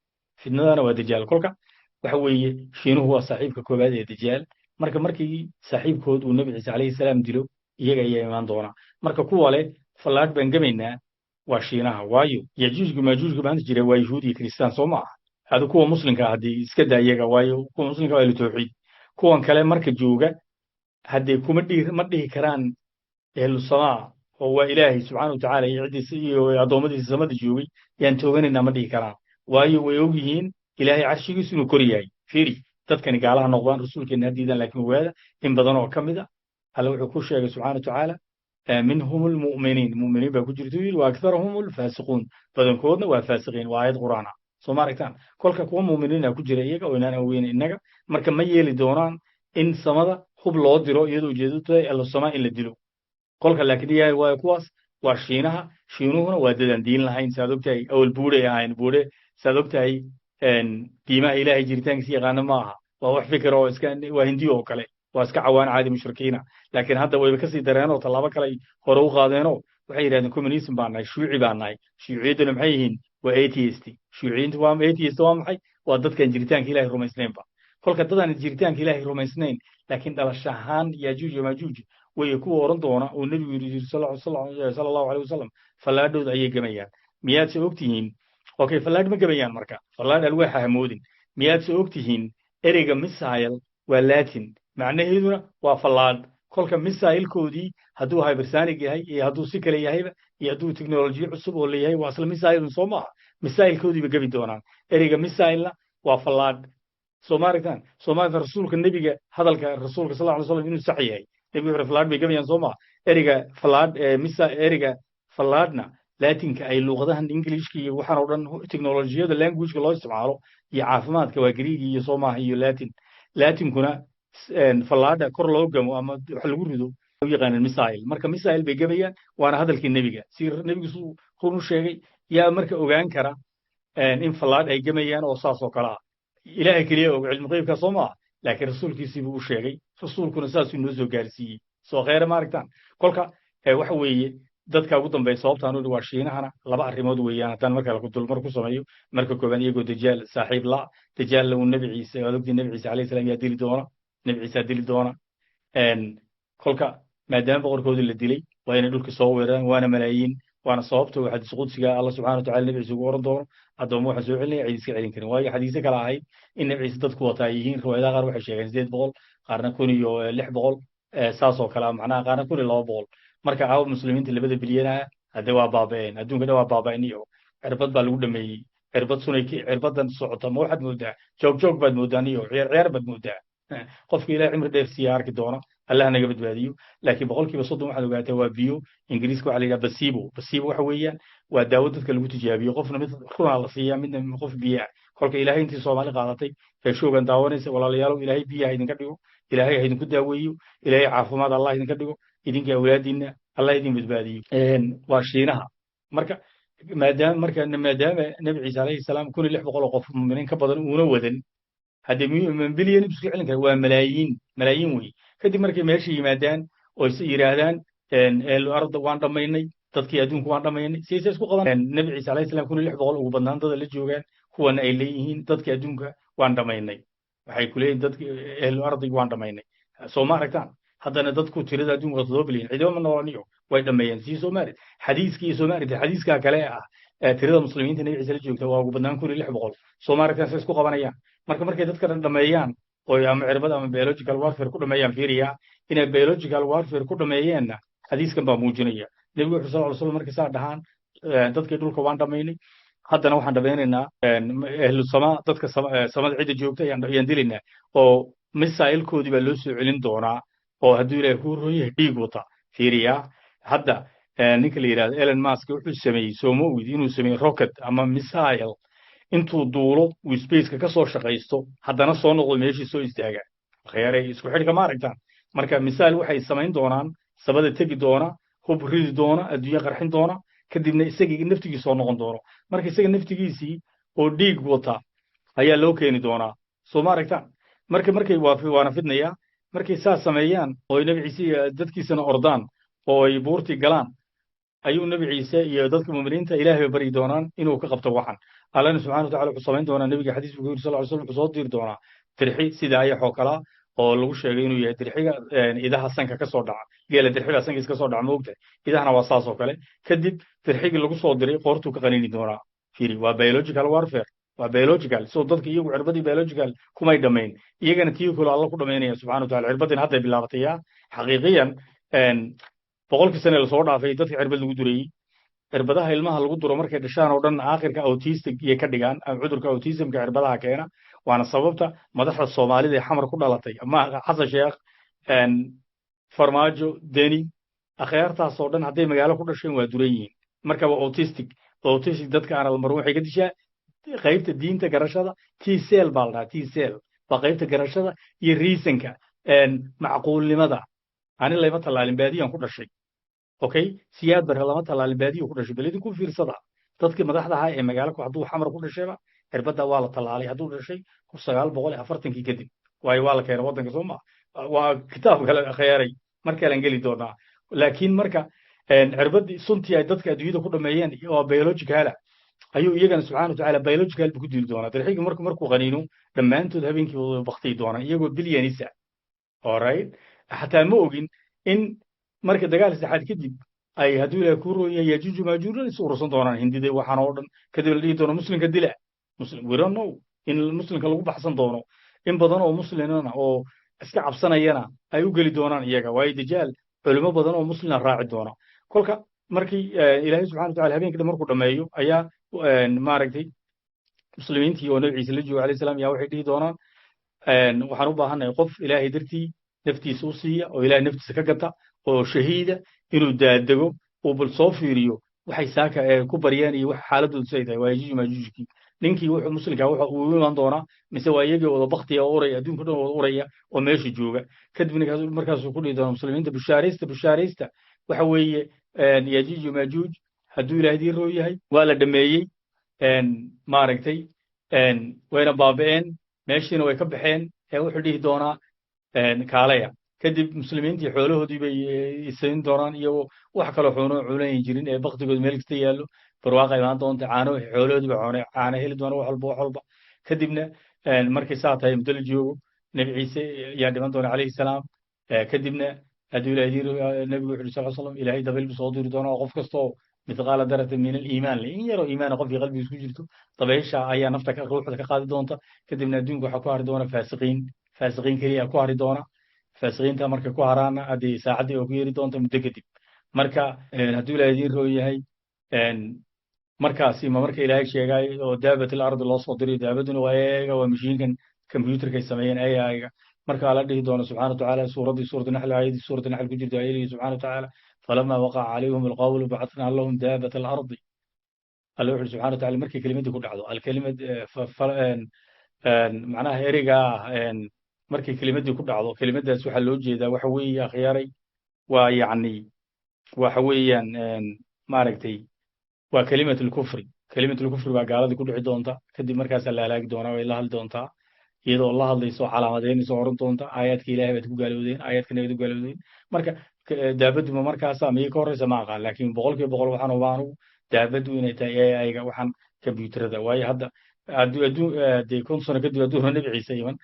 fidnadana waa Dajaal. Kolka waxa weeye, Shiinuhu waa saaxiibka koowaad ee Dajaal. Marka markii saaxiibkood uu Nebi Ciise calayhi salaam dilo, iyaga ayaa imaan doona. Marka kuwa leh fallaadh baan gemaynaa waa Shiinaha. Waayo, Yajuujka Maajuujka maanta jira waa Yuhuud iyo Kristaan, soo ma aha? Hada kuwa Muslimka haddii iska daa iyaga, waayo kuwa Muslimka waa ahlu tawxiid. Kuwan kale marka jooga haddee kuma dhihi, ma dhihi karaan ehlu samaa oo waa Ilaahay subxaana wa tacaala iyo ciddiisa iyo addoommadiisa samada joogay yaan tooganaynaa, ma dhihi karaan. Waayo, way og yihiin Ilaahay carshigiisu inuu kor yahay. Fiiri, dadkani gaalaha noqdaan, rasuulkeena ha diidaan, laakiin ogaada in badan oo ka mid a Alle wuxuu ku sheegay subxaana wa tacaala, minhum almu'miniin, mu'miniin baa ku jirta yidhi, wa aktharuhum alfaasiquun, badankoodna waa faasiqiin. Waa aayad Qur'aan ah, soo ma aragtaan? Kolka kuwa mu'miniina ku jira iyaga oo inaan ogeyn innaga. Marka ma yeeli doonaan in samada hub loo diro iyadoo ujeedadu tahay ahlu samaa in la dilo. Kolka laakiin yahay waayo kuwaas Waa Shiinaha. Shiinuhuna waa dadaan diin lahayn, saad ogtahay. Awal buuray ahayn, buure, saad ogtahay. Diimaha Ilaahay jiritaankiisa yaqaana ma aha. Waa wax fikir oo iska, waa Hindiyo oo kale, waa iska cawaan caadi, mushrikiina. Laakiin hadda wayba kasii dareenoo tallaabo kale ay hore u qaadeenoo waxay yidhahdeen communism baan nahay, shuuci baan nahay. Shuuciyadduna maxay yihiin? Waa atheist. Shuuciyiintu waa atheist. Waa maxay? Waa dadkan jiritaanka Ilahay rumaysnaynba. Kolka dadaan jiritaanka Ilaahay rumaysnayn, laakiin dhalasho ahaan Yaajuuj iyo Maajuuj way kuwa oran doona oo Nebigu yidhi sala Allahu aleyh wasalam, fallaadhooda ayay gamayaan. Miyaadse ogtihiin? Okay, fallaadh ma gamayaan. Marka fallaadh alwaaxa hamoodin. Miyaadse ogtihiin ereyga missile waa Latin, macnaheeduna waa fallaadh? Kolka missilekoodii hadduu hypersonic yahay iyo hadduu si kale yahayba iyo hadduu teknolojiya cusub oo leeyahay, waa isla missile, soo maaha? Missilekoodiiba gebi doonaan. Ereyga missilena waa fallaadh. Soo ma aragtaan? Soo ma aragtaan rasuulka, Nebiga, hadalka rasuulka sal lla slam inuu sax yahay? Nebigu wuxuu fallaadh bay gabayaan, soo maa? Ereyga fallaadh, missa, ereyga fallaadhna Latinka ay luuqadahan Englishka iyo waxaan oo dhan teknolojiyada languageka loo isticmaalo iyo caafimaadka waa Greegi iyo, soo maaha, iyo Latin. Latinkuna fallaadha kor loo gamo ama wax lagu rido u yaqaaneen missile. Marka missile bay gabayaan, waana hadalkii Nebiga, si Nebigu suu run u sheegay. Yaa marka ogaan kara in fallaadh ay gamayaan oo saas oo kale ah? Ilaahay keliya og cilmu qeybka, soo maaha? Laakiin rasuulkiisii buu u sheegay, rasuulkuna saasuu noo soo gaarsiiyey. Soo kheyre ma aragtaan? Kolka waxa weeye dadka ugu dambeeya sababtaan u waa Shiinahana laba arrimood weeyaan. Haddaan marka dulmar ku sameeyo, marka koowaad, iyagoo Dajaal saaxiib la, Dajaalna uu Nebi Ciise, waad ogtii, Nebi Ciise alayhi salaam yaa dili doona? Nebi Ciise dili doona. Kolka maadaama boqorkoodii la dilay, waa inay dhulka soo weeraraan, waana malaayiin. Waana sababta uu xadiis qudsiga Allah subxana watacala Nebi Ciise ugu oran doono: "Addoommo waxaan soo celinaya cid iska celin karin." Waayo, xadiise kale ahayd in Nebi Ciise dadku wataa yihiin, riwaayadaha qaar waxay sheegeen 800, qaarna 1600, saas oo kale, macnaha qaarna 1200. Marka caawa muslimiinta labada bilyanaha hadde waa baaba'een, adduunka dhan waa baaba'een iyo cirbad baa lagu dhameeyey. Cirbad sunay, cirbadan socota ma waxaad moodaa joog joog baad moodaa niyo, ciyaar ciyaar baad moodaa. Qofka Ilahay cimri dheer siiya arki doona, Allah naga badbaadiyo. Laakiin 30% waxaad ogaataa waa biyo. Ingiriiska waxaa la yidhaha placebo. Placebo waxa weeyaan waa daawo dadka lagu tijaabiyo. Qofna mid runaa la siiyaa, midna qof biyaa. Kolka Ilaahay intii Soomaali qaadatay heeshoogan daawanaysa, walaalayaalow, Ilaahay biyaha idinka dhigo, Ilaahay ha idinku daaweeyo, Ilaahay caafimaad Allah idinka dhigo idinka awlaadiinna, Allah idin badbaadiyo. Waa Shiinaha. Marka maadaama Nebi Ciise alayhi salaam 1600 oo qof muminiin ka badan uuna wadan, haddee bilyan isku celin kara? Waa malaayiin, malaayiin wey. Kadib markay meesha yimaadaan oo is yidhaahdaan arda waan dhammaynay, dadkii adduunku waan dhammaynay, siaysa isku qaban? Nebi Ciise alayhi salam 1600 ugu badnaan dada la joogaan, kuwana ay leeyihiin dadkii adduunka waan dhammaynay. Waxay ku leeyihin dadki ehlu ardiga waan dhammaynay. Soo ma aragtaan? Haddana dadku tirada adduunka waa 7 bilyan, ciidamo ma noolaniyo, way dhammeeyeen. Sii soo maarid xadiiskii, soo maarid xadiiskaa kale ah, tirada muslimiinta Nebi Ciise la joogta waa ugu badnaan 1600. Soo ma aragtaan say isku qabanayaan? Marka markay dadka dhan dhammeeyaan oy ama cirbad ama biological warfare ku dhameeyaan, fiiriya, inay biological warfare ku dhameeyeenna xadiiskan baa muujinaya. Nebigu wuxuu sal ly slam markay saa dhahaan dadkii dhulka waan dhammaynay, haddana waxaan dhammaynaynaa ehlu samaa, dadka samada cidda joogta ayaan dilaynaa, oo missilekoodii baa loo soo celin doonaa oo hadduu Ilahay kuu ron yahay dhiig wata. Fiiriya, hadda ninka la yidhahdo Elon Musk wuxuu sameeyey, soo ma ogid inuu sameeyey rocket ama missile intuu duulo uu spaceka ka soo shaqaysto, haddana soo noqdo, meeshii soo istaaga? Khayaaray, isku xidhka ma aragtaan? Marka missile waxay samayn doonaan samada tegi doona, hub ridi doona, adduunye qarxin doona, kadibna isagii naftigii soo noqon doono. Marka isaga naftigiisii oo dhiig wata ayaa loo keeni doonaa. Soo ma aragtaan? Marka markay waana fidnayaa, markay saas sameeyaan oo ay Nebi Ciise iyo dadkiisana ordaan oo ay buurtii galaan, ayuu Nebi Ciise iyo dadka muminiinta Ilaahay bay baryi doonaan inuu ka qabto waxan. Allana subxana watacala wuxuu samayn doonaa, Nebiga xadiis buu ku yidhi sal ly slam, wuxuu soo diri doonaa dirxi sida ayaxoo kalaa oo lagu sheegay inuu yahay dirxiga idaha sanka ka soo dhaca. Geela dirxiga sankiis ka soo dhaca, ma ogtahay? Idahana waa saas oo kale. Kadib dirxigii lagu soo diray qoortuu ka qaniini doonaa. Fiiri, waa biological warfare, waa biological. So dadka iyagu cirbadii biological kumay dhammayn, iyagana tii kale Alla ku dhamaynaya subxana watacala. Cirbadin hadday bilaabatay xaqiiqiyan 100-kii sane lasoo dhaafay dadka cirbad lagu durayey. Cirbadaha ilmaha lagu duro markay dhashaan oo dhan aakhirka autistic iyo ka dhigaan ama cudurka autismka cirbadaha keena. Waana sababta madaxda Soomaalida ee Xamar ku dhalatay ama Xasan Sheekh, Farmaajo, Deni, akhyaartaas oo dhan hadday magaalo ku dhasheen waa duran yihiin. Marka waa autistic. Autistic dadka aan almarin waxay ka dishaa qaybta diinta garashada. T cell baa la dhahaa, T cell waa qaybta garashada iyo reasonka, macquulnimada. Ani layma tallaalin, baadiyaan ku dhashay. Okay, Siyaad Barre lama tallaalin, baadiyu ku dhashay. Bal idinku fiirsada, dadkii madaxda ahaa ee magaalo ku, hadduu Xamar ku dhashayba, cirbadda waa la tallaalay hadduu dhashay 1940-kii kadib, waayo waa la keenay waddanka, soo ma? Waa kitaab kale khiyaaray, mar kalean geli doonaa. Laakiin marka cirbaddii suntii ay dadka adduunyada ku dhameeyeen oo biological ah ayuu iyagana subxana watacaala biological buu ku dili doonaa. Dirxiga markuu qaniino, dhammaantood habeenkii wada baktiyi doonaan iyagoo bilyanisa. Alright, xataa ma ogin in marka dagaal saddexaad kadib ay, hadduu Ilahay kuu roon yahay, Yajuuj Maajuuj dhan is urursan doonaan, Hindida waxaan oo dhan, kadib la dhihi doono muslimka dila muslim. We don't know in muslimka lagu baxsan doono, in badan oo muslimana oo iska cabsanayana ay u geli doonaan iyaga, waayo Dajaal culimo badan oo muslima raaci doona. Kolka markii Ilaahay subxana watacala habeenkii dhan markuu dhammeeyo ayaa, maaragtay, muslimiintii oo Nabi Ciise la jooga alayhi salaam ayaa waxay dhihi doonaan: "Waxaan u baahannahay qof Ilaahay dartii naftiisa u siiya oo Ilahay naftiisa ka gata oo shahiida, inuu daadego uu bal soo fiiriyo waxay saaka ku baryeen iyo wax xaaladoodu say tahay." Waa Yajuuj Maajuujkii. Ninkii wuxuu muslimka waxa uu iman doonaa mise waa iyagii wada baktiya oo uraya, adduunka dhan wada uraya oo meesha jooga. Kadib markaasuu ku dhihi doonaa muslimiinta: "Bushaaraysta, bushaaraysta, waxa weeye Yajuuj Maajuuj, hadduu Ilahay dii roo yahay, waa la dhameeyey, maaragtay, wayna baaba'een, meeshiina way ka baxeen." Ee wuxuu dhihi doonaa: "Kaalaya." Kadib muslimiintii xoolahoodii bay isayn doonaan, iyagoo wax kaloo xuuno cunayn jirin ee baktigood meel kasta yaallo. Barwaaqa imaan doonta, caano xoolahoodii ba caano heli doona, wax walba, wax walba. Kadibna markay saa tahay muddo la joogo, Nebi Ciise ayaa dhiman doona calayhi salaam. Kadibna, hadduu Ilahay diir, nebigu wuxu yiri sal slam, Ilaahay dabayl buu soo diri doonaa oo qof kastoo mithqaala daratin min aliimaan le, in yaroo iimaana qofkii qalbigiis ku jirto, dabaysha ayaa nafta ka ruuxda ka qaadi doonta. Kadibna adduunka waxaa ku hari doona faasiqiin, faasiqiin keliya ku hari doona. Faasiqiinta markay ku haraana, haddii saacaddii oo ku yeeri doonta muddo kadib. Marka, hadduu Ilahay idiin roon yahay, markaasi ma marka Ilaahay sheegay oo daabat al ardi loo soo dirayo, daabaduna waa eega, waa mashiinkan computerkay sameeyeen AI-ga. Markaa la dhihi doono subxana watacaala, suuraddii suurat Naxl, aayaddii suurat Naxl ku jirta ayadii, subxana watacaala: falama waqaca calayhim alqawlu bacathnaa lahum daabat alardi. Alla wuxu subxana wataala markay kelimadii ku dhacdo, alkelimad, macnaha ereyga ah, markay kelimadii ku dhacdo, kelimadaas waxaa loo jeedaa waxa weeye, akhyaaray, waa yacni waxa weeyaan, maaragtay, waa kelimat alkufri. Kelimat alkufri baa gaaladii ku dhici doonta. Kadib markaasaa la halaagi doonaa. Way la hadli doontaa iyadoo la hadlayso, calaamadeynayso, oran doonta: "Aayaadka Ilahay baad ku gaalowdeen, aayaadka nabaad ku gaalowdeen." Marka daabaddu ma markaasa miyay ka horreysa? Ma aqaan, laakiin 100% waxaan hubaa anugu daabaddu inay tahay AI-ga, waxaan computerada. Waayo hadda adduun dee 50 sano kadib adduuna Nebi Ciise iman,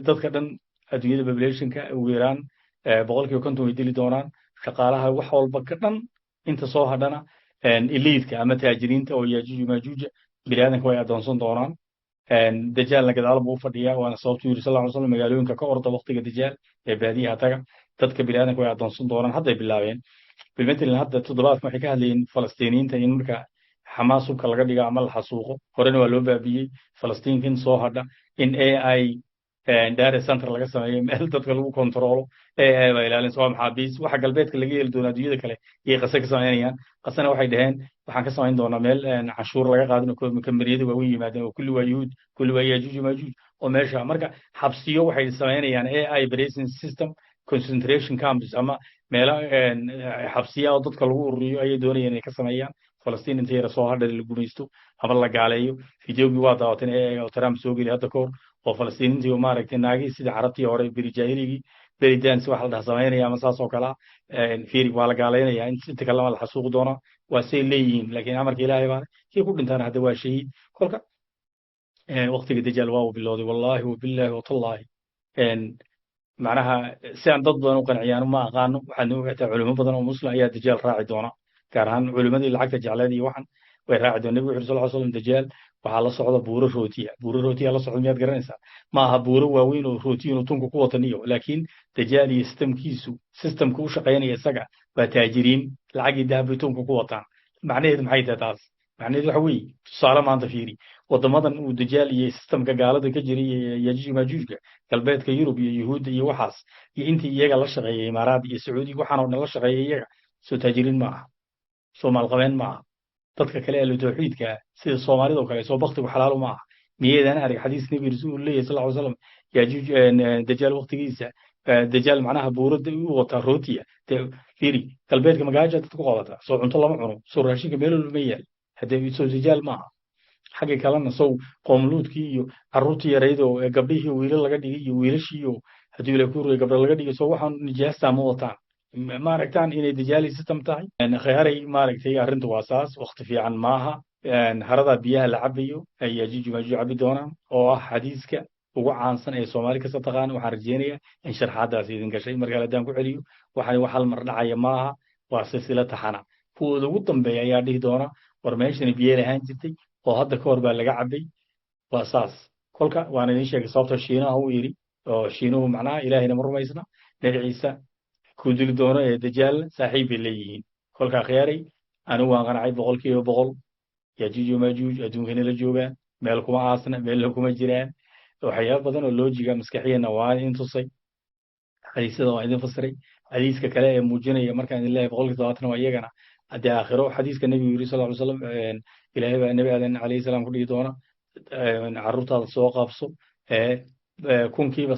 dadka dhan adduunyada populationka ugu yaraan 50% way dili doonaan, shaqaalaha wax walba ka dhan. Inta soo hadhana eliidka ama taajiriinta oo Yaajuuj Maajuuja biniaadanka way adoonsan doonaan. Dajaalna gadaal buu u fadhiyaa, waana sababtuu yiri sal ly slam: "Magaalooyinka ka orda waqtiga Dajaal ee baadiyaha taga." Dadka biniaadanka way adoonsan doonaan, hadday bilaabeen. Bilmatalan hadda toddobaadkan waxay ka hadlayeen Falastiiniyiinta in marka Xamaas hubka laga dhigo ama la xasuuqo, horena waa loo baabiyey Falastiinkin soo hadha, in AI data center laga sameeyo, meel dadka lagu kontrolo, AI baa ilaalinaysa, waa maxaabiis. Waxa galbeedka laga heli doona adduunyada kale iyay Qase ka samaynayaan. Qasena waxay dhaheen: "Waxaan ka samayn doonaa meel canshuur laga qaadin." Kambaniyada waaweyn yimaadeen oo kulli waa Yuhuud, kulli waa Yajuuj Maajuuj oo meesha marka xabsiyo waxay samaynayaan AI prison system, concentration camps ama meelo xabsiya oo dadka lagu ururiyo ayay doonayaan inay ka sameeyaan Falastiin inta yara soo hadha, la gumaysto ama la gaaleeyo. Videogii waa daawateen AI oo Trump soo geli hadda kahor oo Falastiiniintii oo, maaragtay, naagihii sidii Carabtii hore beri jaahiligii belly dance waxa la dhaha samaynaya ama saas oo kale ah. Fiiri, waa la gaalaynaya, inta kalena la xasuuqi doonaa, waa say leeyihiin. Laakiin amarka Ilaahay baa, kii ku dhintaana hadda waa shahiid. Kolka waqtiga Dajaal waa uu bilowday, wallahi wabillahi watallahi. Macnaha si aan dad badan u qanciyaan ma aqaano. Waxaad noo ogaataa culimo badan oo muslim ayaa Dajaal raaci doona, gaar ahaan culimadii lacagta jecleed iyo waxan way raaci doona. Nebigu wuxu sal ly slam: "Dajaal waxaa la socda buuro rootiya." Buuro rootiya la socda miyaad garanaysaa? Ma aha buuro waaweyn oo rootiyin oo tunka ku wataniyo, laakiin Dajaal iyo systemkiisu, systemka u shaqaynaya isaga waa taajiriin, lacagii dahab bay tunka ku wataan. Macnaheedu maxay tahay taas? Macnaheedu waxa weeye, tusaale maanta fiiri waddamadan uu Dajaal iyo systemka gaalada ka jiray, Yajuuj Maajuujka, galbeedka Yurub iyo Yuhuudda iyo waxaas iyo intii iyaga la shaqeeyay, Imaaraad iyo Sacuudiga, waxaan oo dhan la shaqeeyay, iyaga soo taajiriin ma aha? Soo maalqabeen ma aha? Dadka kale ahlu tawxiidka sida Soomaalida oo kale soo baktigu xalaal ma aha? Miyeedaan arag xadiis Nebi uu leeyahay sal ly slam: Yajuuj, Dajaal waqtigiisa Dajaal macnaha buurada u wataa rootiya. Dee fiiri, galbeedka magaaja dad ku qabataa, soo cunto lama cuno, soo raashinka meel walba ma yaal? Haddee soo dajaal maaha? Xagga kalena sow qoomluudkii iyo carruurtii yarayd oo gabdhihii wiilal laga dhigay iyo wiilashii oo haddii Ilaah ku rogay gabdho laga dhigay, soo waxaan nijaastaa ma wataan? Ma aragtaan inay dajaali system tahay? Khayaaray, maaragtay, arrintu waa saas. Waqti fiican maaha. Harada biyaha la cabayo ay Yaajuuj Maajuuj cabi doonaan, oo ah xadiiska ugu caansan ee Soomaali kasta taqaana. Waxaan rajeynayaa in sharxaaddaas idin gashay. Markale haddaan ku celiyo, waxani wax hal mar dhacaya maaha, waa silsila taxana. Kuwooda ugu dambeeya ayaa dhihi doona, "War meeshani biyo lahaan jirtay oo hadda ka hor baa laga cabay." Waa saas. Kolka waan idin sheegay sababta Shiinaha uu yidhi, oo Shiinuhu macnaha Ilaahayna ma rumaysna, Nebi Ciise kuu dili doono ee Dajaal saaxiib bay leeyihiin. Kolka akhyaaray, anigu waan qancay 100%. Yaajuuj iyo Maajuuj adduunkana la joogaan, meel kuma aasna, meelna kuma jiraan. Waxyaaba badan oo loojiga maskaxiyana waa idin tusay, xadiisyada waa idin fasiray. Xadiiska kale ee muujinaya markaan idin leeyahay 70% waa iyagana haddii aakhiro, xadiiska Nebigu yiri sal ly slam, Ilaahay baa Nebi Aadan calayhi salaam ku dhihi doona, "Carruurtaada soo qabso."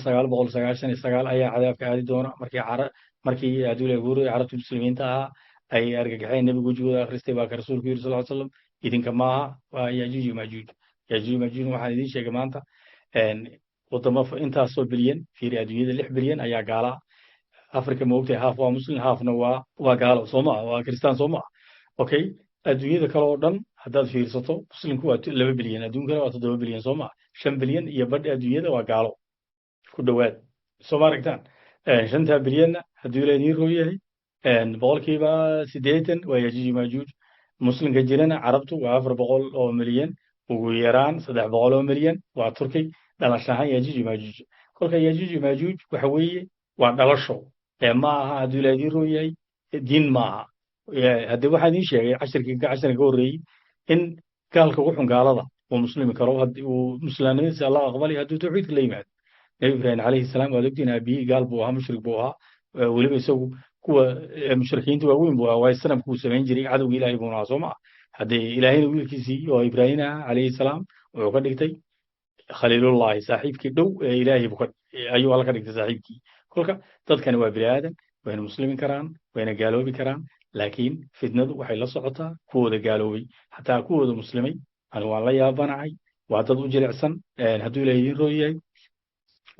999% ayaa cadaabka aadi doona. Markii aduula guuray, carabtii muslimiinta ahaa ay argagaxeen, nebigu wejigooda akhristay, baa ka rasuulku yiri sal slam, "Idinka maaha, waa Yaajuuj iyo Maajuuj." Yaajuuj iyo Maajuuj waxaan idiin sheegay maanta wadamo intaasoo bilyan. Fiiri, adduunyada 6 bilyan ayaa gaala. Africa, ma ogtahay, half waa muslim, halfna waa gaalo, soo maa? Waa kristaan, soo maa? Okay, adduunyada kale oo dhan haddaad fiirsato, muslimku waa 2 bilyan, adduunkana waa 7 bilyan, soo maa? 5 bilyan iyo badh adduunyada waa gaalo ku dhowaad, soo ma aragtaan? Shantaa bilyanna, hadduu Ilaah idiin roo yahay, 80% waa Yajuuj Maajuuj. Muslimka jirana, carabtu waa 400 oo milyan, ugu yaraan 300 oo milyan waa Turkey dhalasho ahaan Yajuuj Maajuuj. Kolka Yajuuj Maajuuj waxa weeye waa dhalasho ee ma aha, hadduu Ilaah idiin roo yahay, diin ma aha. Haddii waxaan idiin sheegay cashirkii cashirka ka horreeyey in gaalka ugu xun gaalada uu muslimi karo, uu muslimnimadiisa Allah aqbalay hadduu tawxiidka la yimaado. Nebi Ibraahim calayhi salaam, waad ogtiin, aabihii gaal buu ahaa, mushrik buu ahaa. Weliba isagu kuwa mushrikiinta waaweyn buu ahaa, waayo sanamku uu samayn jiray, cadowga Ilaahay buu ahaa, soo ma ah? Haddee Ilaahayna wiilkiisii oo Ibraahim ah calayhi salaam wuxuu ka dhigtay khaliilullahi, saaxiibkii dhow ee Ilaahay buu ayuu Alla ka dhigtay saaxiibkii. Kolka dadkani waa bini aadan, wayna muslimi karaan, wayna gaaloobi karaan, laakiin fitnadu waxay la socotaa kuwooda gaaloobay. Xataa kuwooda muslimay anigu waan la yaabanahay, waa dad u jilicsan, hadduu Ilahay idiin roo yahay,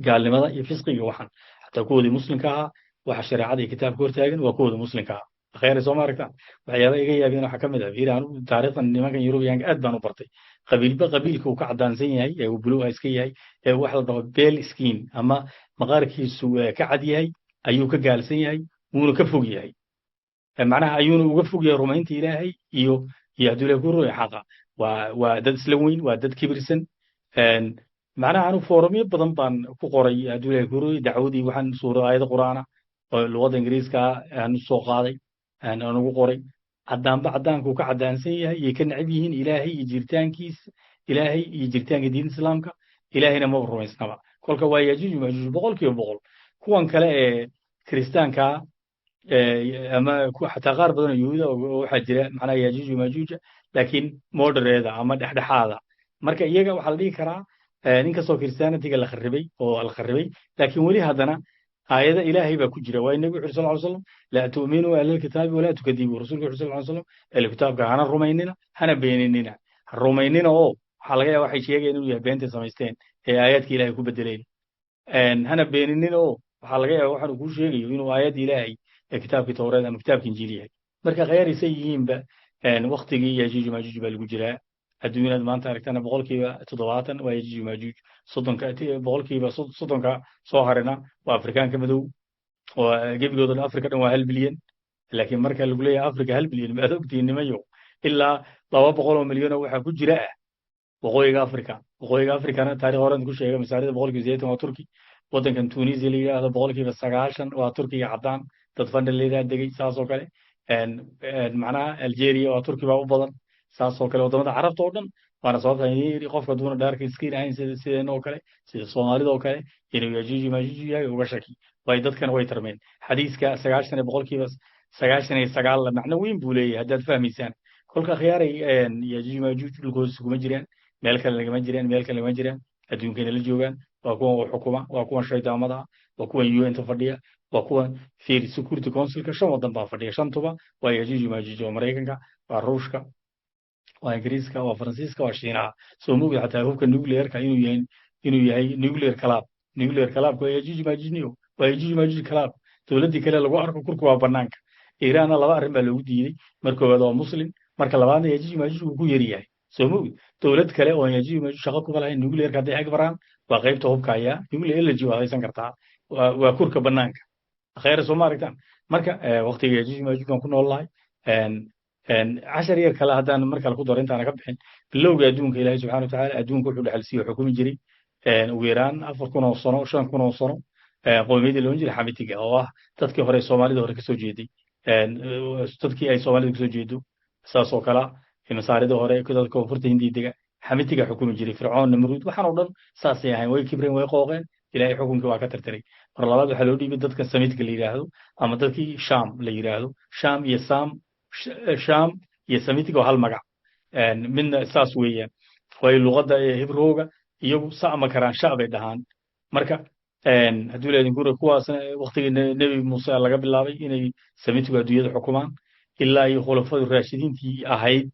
gaalnimada iyo fisqiga. Waxan xataa kuwoodii muslimka ahaa, waxa shareecada iyo kitaabka hortaagan waa kuwooda muslimka ahaa. Khayr, soo ma aragtaan? Waxyaaba iga yaabeen waxaa ka mid ah, fiiri, anigu taariikhdan nimankan Yurubiyaanka aad baan u bartay. Qabiilba qabiilka uu ka caddaansan yahay ee uu blue iska yahay ee wax la dhaho pale skin ama maqaarkiisu ka cad yahay ayuu ka gaalsan yahay, wuuna ka fog yahay, macnaha ayuuna uga fog yahay rumaynta Ilaahay iyo hadduu Ilahay ku roya xaqa. Waa dad isla weyn, waa dad kibirsan. Macnaha anigu foorumyo badan baan ku qoray, hadduu Ilahay ku royay, dacwadii waxaan suura aayado Qur'aana oo luqadda Ingiriiska aan u soo qaaday aan ugu qoray. Caddaanba caddaankuu ka caddaansan yahay iyo ka necab yihiin Ilaahay iyo jiritaankiisa, Ilaahay iyo jiritaanka diinta Islaamka. Ilaahayna maba rumaysnaba. Kolka waa Yaajuuj Maajuuj 100%. Kuwan kale ee kiristaanka ama xataa qaar badan oo Yuhuuda oo waxaa jira macnaha Yaajuuj Maajuuja, laakiin moderate ama dhexdhexaada. Marka iyaga waxaa la dhihi karaa, inkastoo Christianityga la kharibay oo la kharibay, laakiin weli haddana aayada Ilaahay baa ku jira. Waa Nebigu wuxu sal ly slam, "Laa tu'minuu ahlilkitaabi walaa tukadibuu." Rasuulku wuxu sal ly slam, "Ahlu kitaabka hana rumaynina, hana beeninina." Ha rumaynina oo waxaa laga yaaba waxay sheegayaan inuu yahay beentay samaysteen ee aayaadka Ilaahay ku bedeleen. Hana beeninina oo waxaa laga yaaba waxaanu kuu sheegayo inuu aayadda Ilaahay ee kitaabkii Towreed ama kitaabka Injiil yahay. Marka khayaarisay yihiinba, waktigii Yajuuj Maajuuj baa lagu jiraa. Adduunyada maanta aragtana 70% waa Yajuuj Maajuuj, 30-ka 30%-ka soo harina waa Afrikaanka madow oo gebigooda dhan. Afrika dhan waa 1 bilyan, laakiin marka lagu leeyahay Afrika 1 bilyan, maad ogtihiin nimayo, ilaa 200 oo milyan oo waxaa ku jira ah waqooyiga Afrika. Waqooyiga Afrikana taarikh horan ku sheegay, masaarida 80% waa Turki. Waddankan Tunisia la yidhaahdo 90% waa Turkiga caddaan, dad fandhaleedaa degay. Saas oo kale macnaha Algeria waa Turki baa u badan, saas oo kale waddamada Carabta oo dhan. Waana sababta aan yidhi, qofka duuna dark skin ahayn sida sideen oo kale, sida Soomaalida oo kale, inuu Yajuuj Maajuuj yahay uga shaki waayo. Dadkana way tarmeen. Xadiiska 90 99% macno weyn buu leeyahay haddaad fahmaysaan. Kolka khiyaaray, Yajuuj Maajuuj dhulka hoostiisa kuma jiraan, meel kale lagama jiraan, meel kale lagama jiraan, adduunkayna la joogaan. Waa kuwan u xukuma, waa kuwan shaydaamada ah, waa kuwan UN-ta fadhiya, waa kuwan fiir Security Councilka. Shan waddan baa fadhiya, shantuba waa Yajuuj Maajuuj. Waa Maraykanka, waa Ruushka, waa Ingiriiska, waa Faransiiska, waa Shiinaha. Soo mogi xataa hubka nuclearka inuu yahay nuclear club. Nuclear clubka waa Yajuuj Maajuujniyo, waa Yajuuj Maajuuj club. Dowladdii kale lagu arko kurku waa banaanka. Iiraanna laba arrin baa loogu diiday: marka koowaad waa Muslim, marka labaadna Yajuuj Maajuuj uu ku yar yahay. Soo mogi dowlad kale oo Yajuuj Maajuuj shaqo kuma lahayn nuclearka. Hadday ag maraan, waa qaybta hubka ayaa nuclear energy waad haysan kartaa, waa kurka banaanka. Khayr, soo ma aragtaan? Marka waqtiga Yajuuj Maajuuj baan ku nool lahay. Cashar yar kale haddaan mar kale ku daro intaana ka bixin: bilowga adduunka, Ilaahay subxana watacaala adduunka wuxuu dhexalsiiye, xukumi jiray ugu yaraan 4000 oo sano, 5000 oo sano, qowmiyadii loodhan jiray Xamitiga, oo ah dadkii hore Soomaalida hore kasoo jeeday, dadkii ay Soomaalida kasoo jeedo. Saas oo kala Masaarida hore, dadka koonfurta Hindiya dega, Xamitiga xukumi jiray. Fircoon, Namruud, waxaan oo dhan saasay ahayn. Way kibreen, way qooqeen, Ilaahay xukunkii waa ka tirtiray. Mar labaad waxaa loo dhiibay dadka Samiidka la yidhaahdo ama dadkii Sham la yidhaahdo. Sham iyo Sam, Sham iyo Samitiga waa hal magac, midna saas weeyaan. Waayo luqadda Hibrooga iyagu sa ma karaan, sha bay dhahaan. Marka hadduu leedin gura, kuwaasna waqtigii Nebi Muuse laga bilaabay inay Samitigu adduunyada xukumaan, ilaa iyo khulafadu raashidiintii ahayd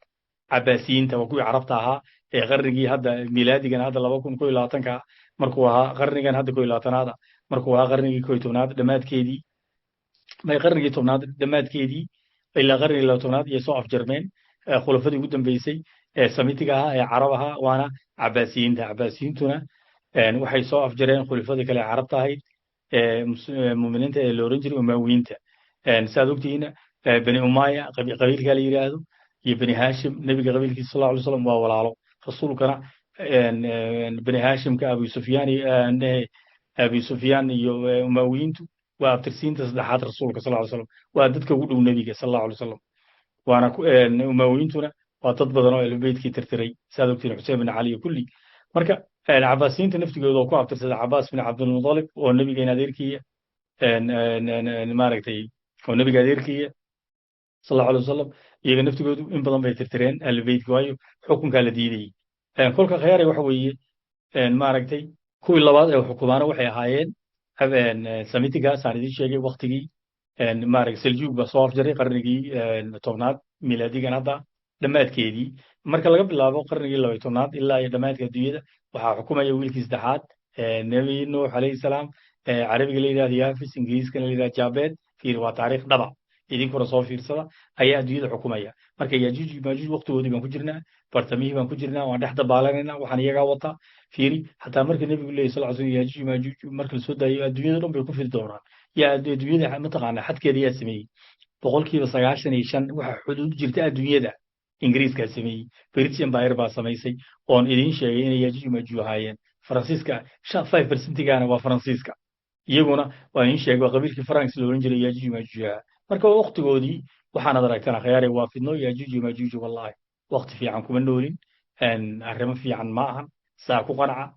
Cabaasiyiinta. Waa kuwii Carabta ahaa ee qarnigii hadda milaadigan hadda 2021-ka markuu ahaa, qarnigan hadda 21aad markuu ahaa, qarnigii 11aad dhammaadkeedii, may qarnigii 10aad dhammaadkeedii ilaa qarnigii 12aad iyo soo afjarmeen khulafadii ugu dambeysay ee Samitiga ahaa ee Carab ahaa, waana Cabaasiyiinta. Cabaasiyiintuna waxay soo afjareen khulafadii kale ee Carabta ahayd ee muminiinta ee la oran jiray Umawiyiinta. Saad ogtihiina, Bani Umaya qabiilka la yidhaahdo iyo Bani Hashim, nebiga qabiilkiisa sal alay slam, waa walaalo. Rasuulkana Bani Hashimka Abu Sufyaan, Abi Sufyaan iyo Umawiyiintu waa abtirsiinta saddexaad rasuulka sal ly slam, waa dadka ugu dhow nebiga sal allahu alay wasalam. Waana Umawiyiintuna waa dad badan oo ahlubeytkii tirtiray, saad ogtiin, Xuseen bin Cali iyo kulli. Marka Cabaasiyiinta naftigooda oo ku abtirsada Cabaas bin Cabdilmudalib, oo nebigeena adeerkiya, maaragtay, oo nebiga adeerkiya sal allahu alay wasalam, iyaga naftigoodu in badan bay tirtireen ahlubeytka, waayo xukunkaa la diidayey. Kolka khayaaray waxa weeye, maaragtay, kuwii labaad ee xukumaana waxay ahaayeen Samitigaas aan idiin sheegay. Waktigii, maaragtay, Seljuug baa soo afjaray qarnigii 10aad milaadigan hadda dhammaadkeedii. Marka laga bilaabo qarnigii 12aad ilaa iyo dhammaadka adduunyada waxaa xukumaya wiilkii saddexaad Nebi Nuux calayhi salaam, Carabiga la yidhahdo Yafis, Ingiriiskana la yidhahdo Jabed. Fiir, waa taariikh dhaba, idinkuna soo fiirsada. Ayaa adduunyada xukumaya. Marka Yajuuj Maajuuj waqtigoodii baan ku jirnaa, bartamihii baan ku jirnaa, waan dhex dabaalanayna. Waxaan iyagaa wataa. Fiiri xataa marka nebigu leeyay sal slam, Yajuuj Maajuuj marka lasoo daayo adduunyada dhan bay ku fidi doonaan. Yaa adduunyada mataqaana xadkeeda yaa sameeyey? 95% waxa xuduud jirta adduunyada Ingiriiskaa sameeyey. British Empire baa samaysay, oon idiin sheegay inay Yajuuj Maajuuj ahaayeen. Faransiiska 5%-gaana waa Faransiiska, iyaguna waa idiin sheegay, waa qabiilkii Franks la oran jiray Yajuuj Maajuuj ahaa. Marka waa waqtigoodii waxaanad aragtaan, akhyaare, waa fidno Yajuuj Maajuuj. Wallahi waqti fiican kuma noolin, arrimo fiican ma ahan. Saa ku qanca,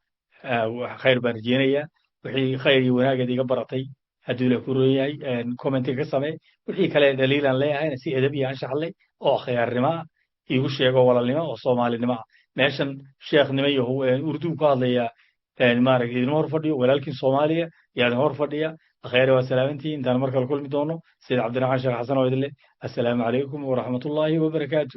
khayr baan rajeynayaa. Wixii khayr iyo wanaageed iga baratay, hadduu Ilaah ku roon yahay, commentiga ka samee. Wixii kale dhaliilaan leeyahayna si edab iyo anshax leh oo akhyaarnimo ah iigu sheego, walaalnimo oo Soomaalinimo ah. Meeshan sheekhnimo iyo Urdu ku hadlaya, maaragtay, idinma hor fadhiyo. Walaalkiin Soomaaliya yaa idin hor fadhiya. Akhyaari, waa salaamantiin. Intaan mar kale kulmi doono, Sayid Cabdiraxmaan Sheekh Xasan oo idin leh, assalaamu calaykum waraxmatullaahi wabarakaatu.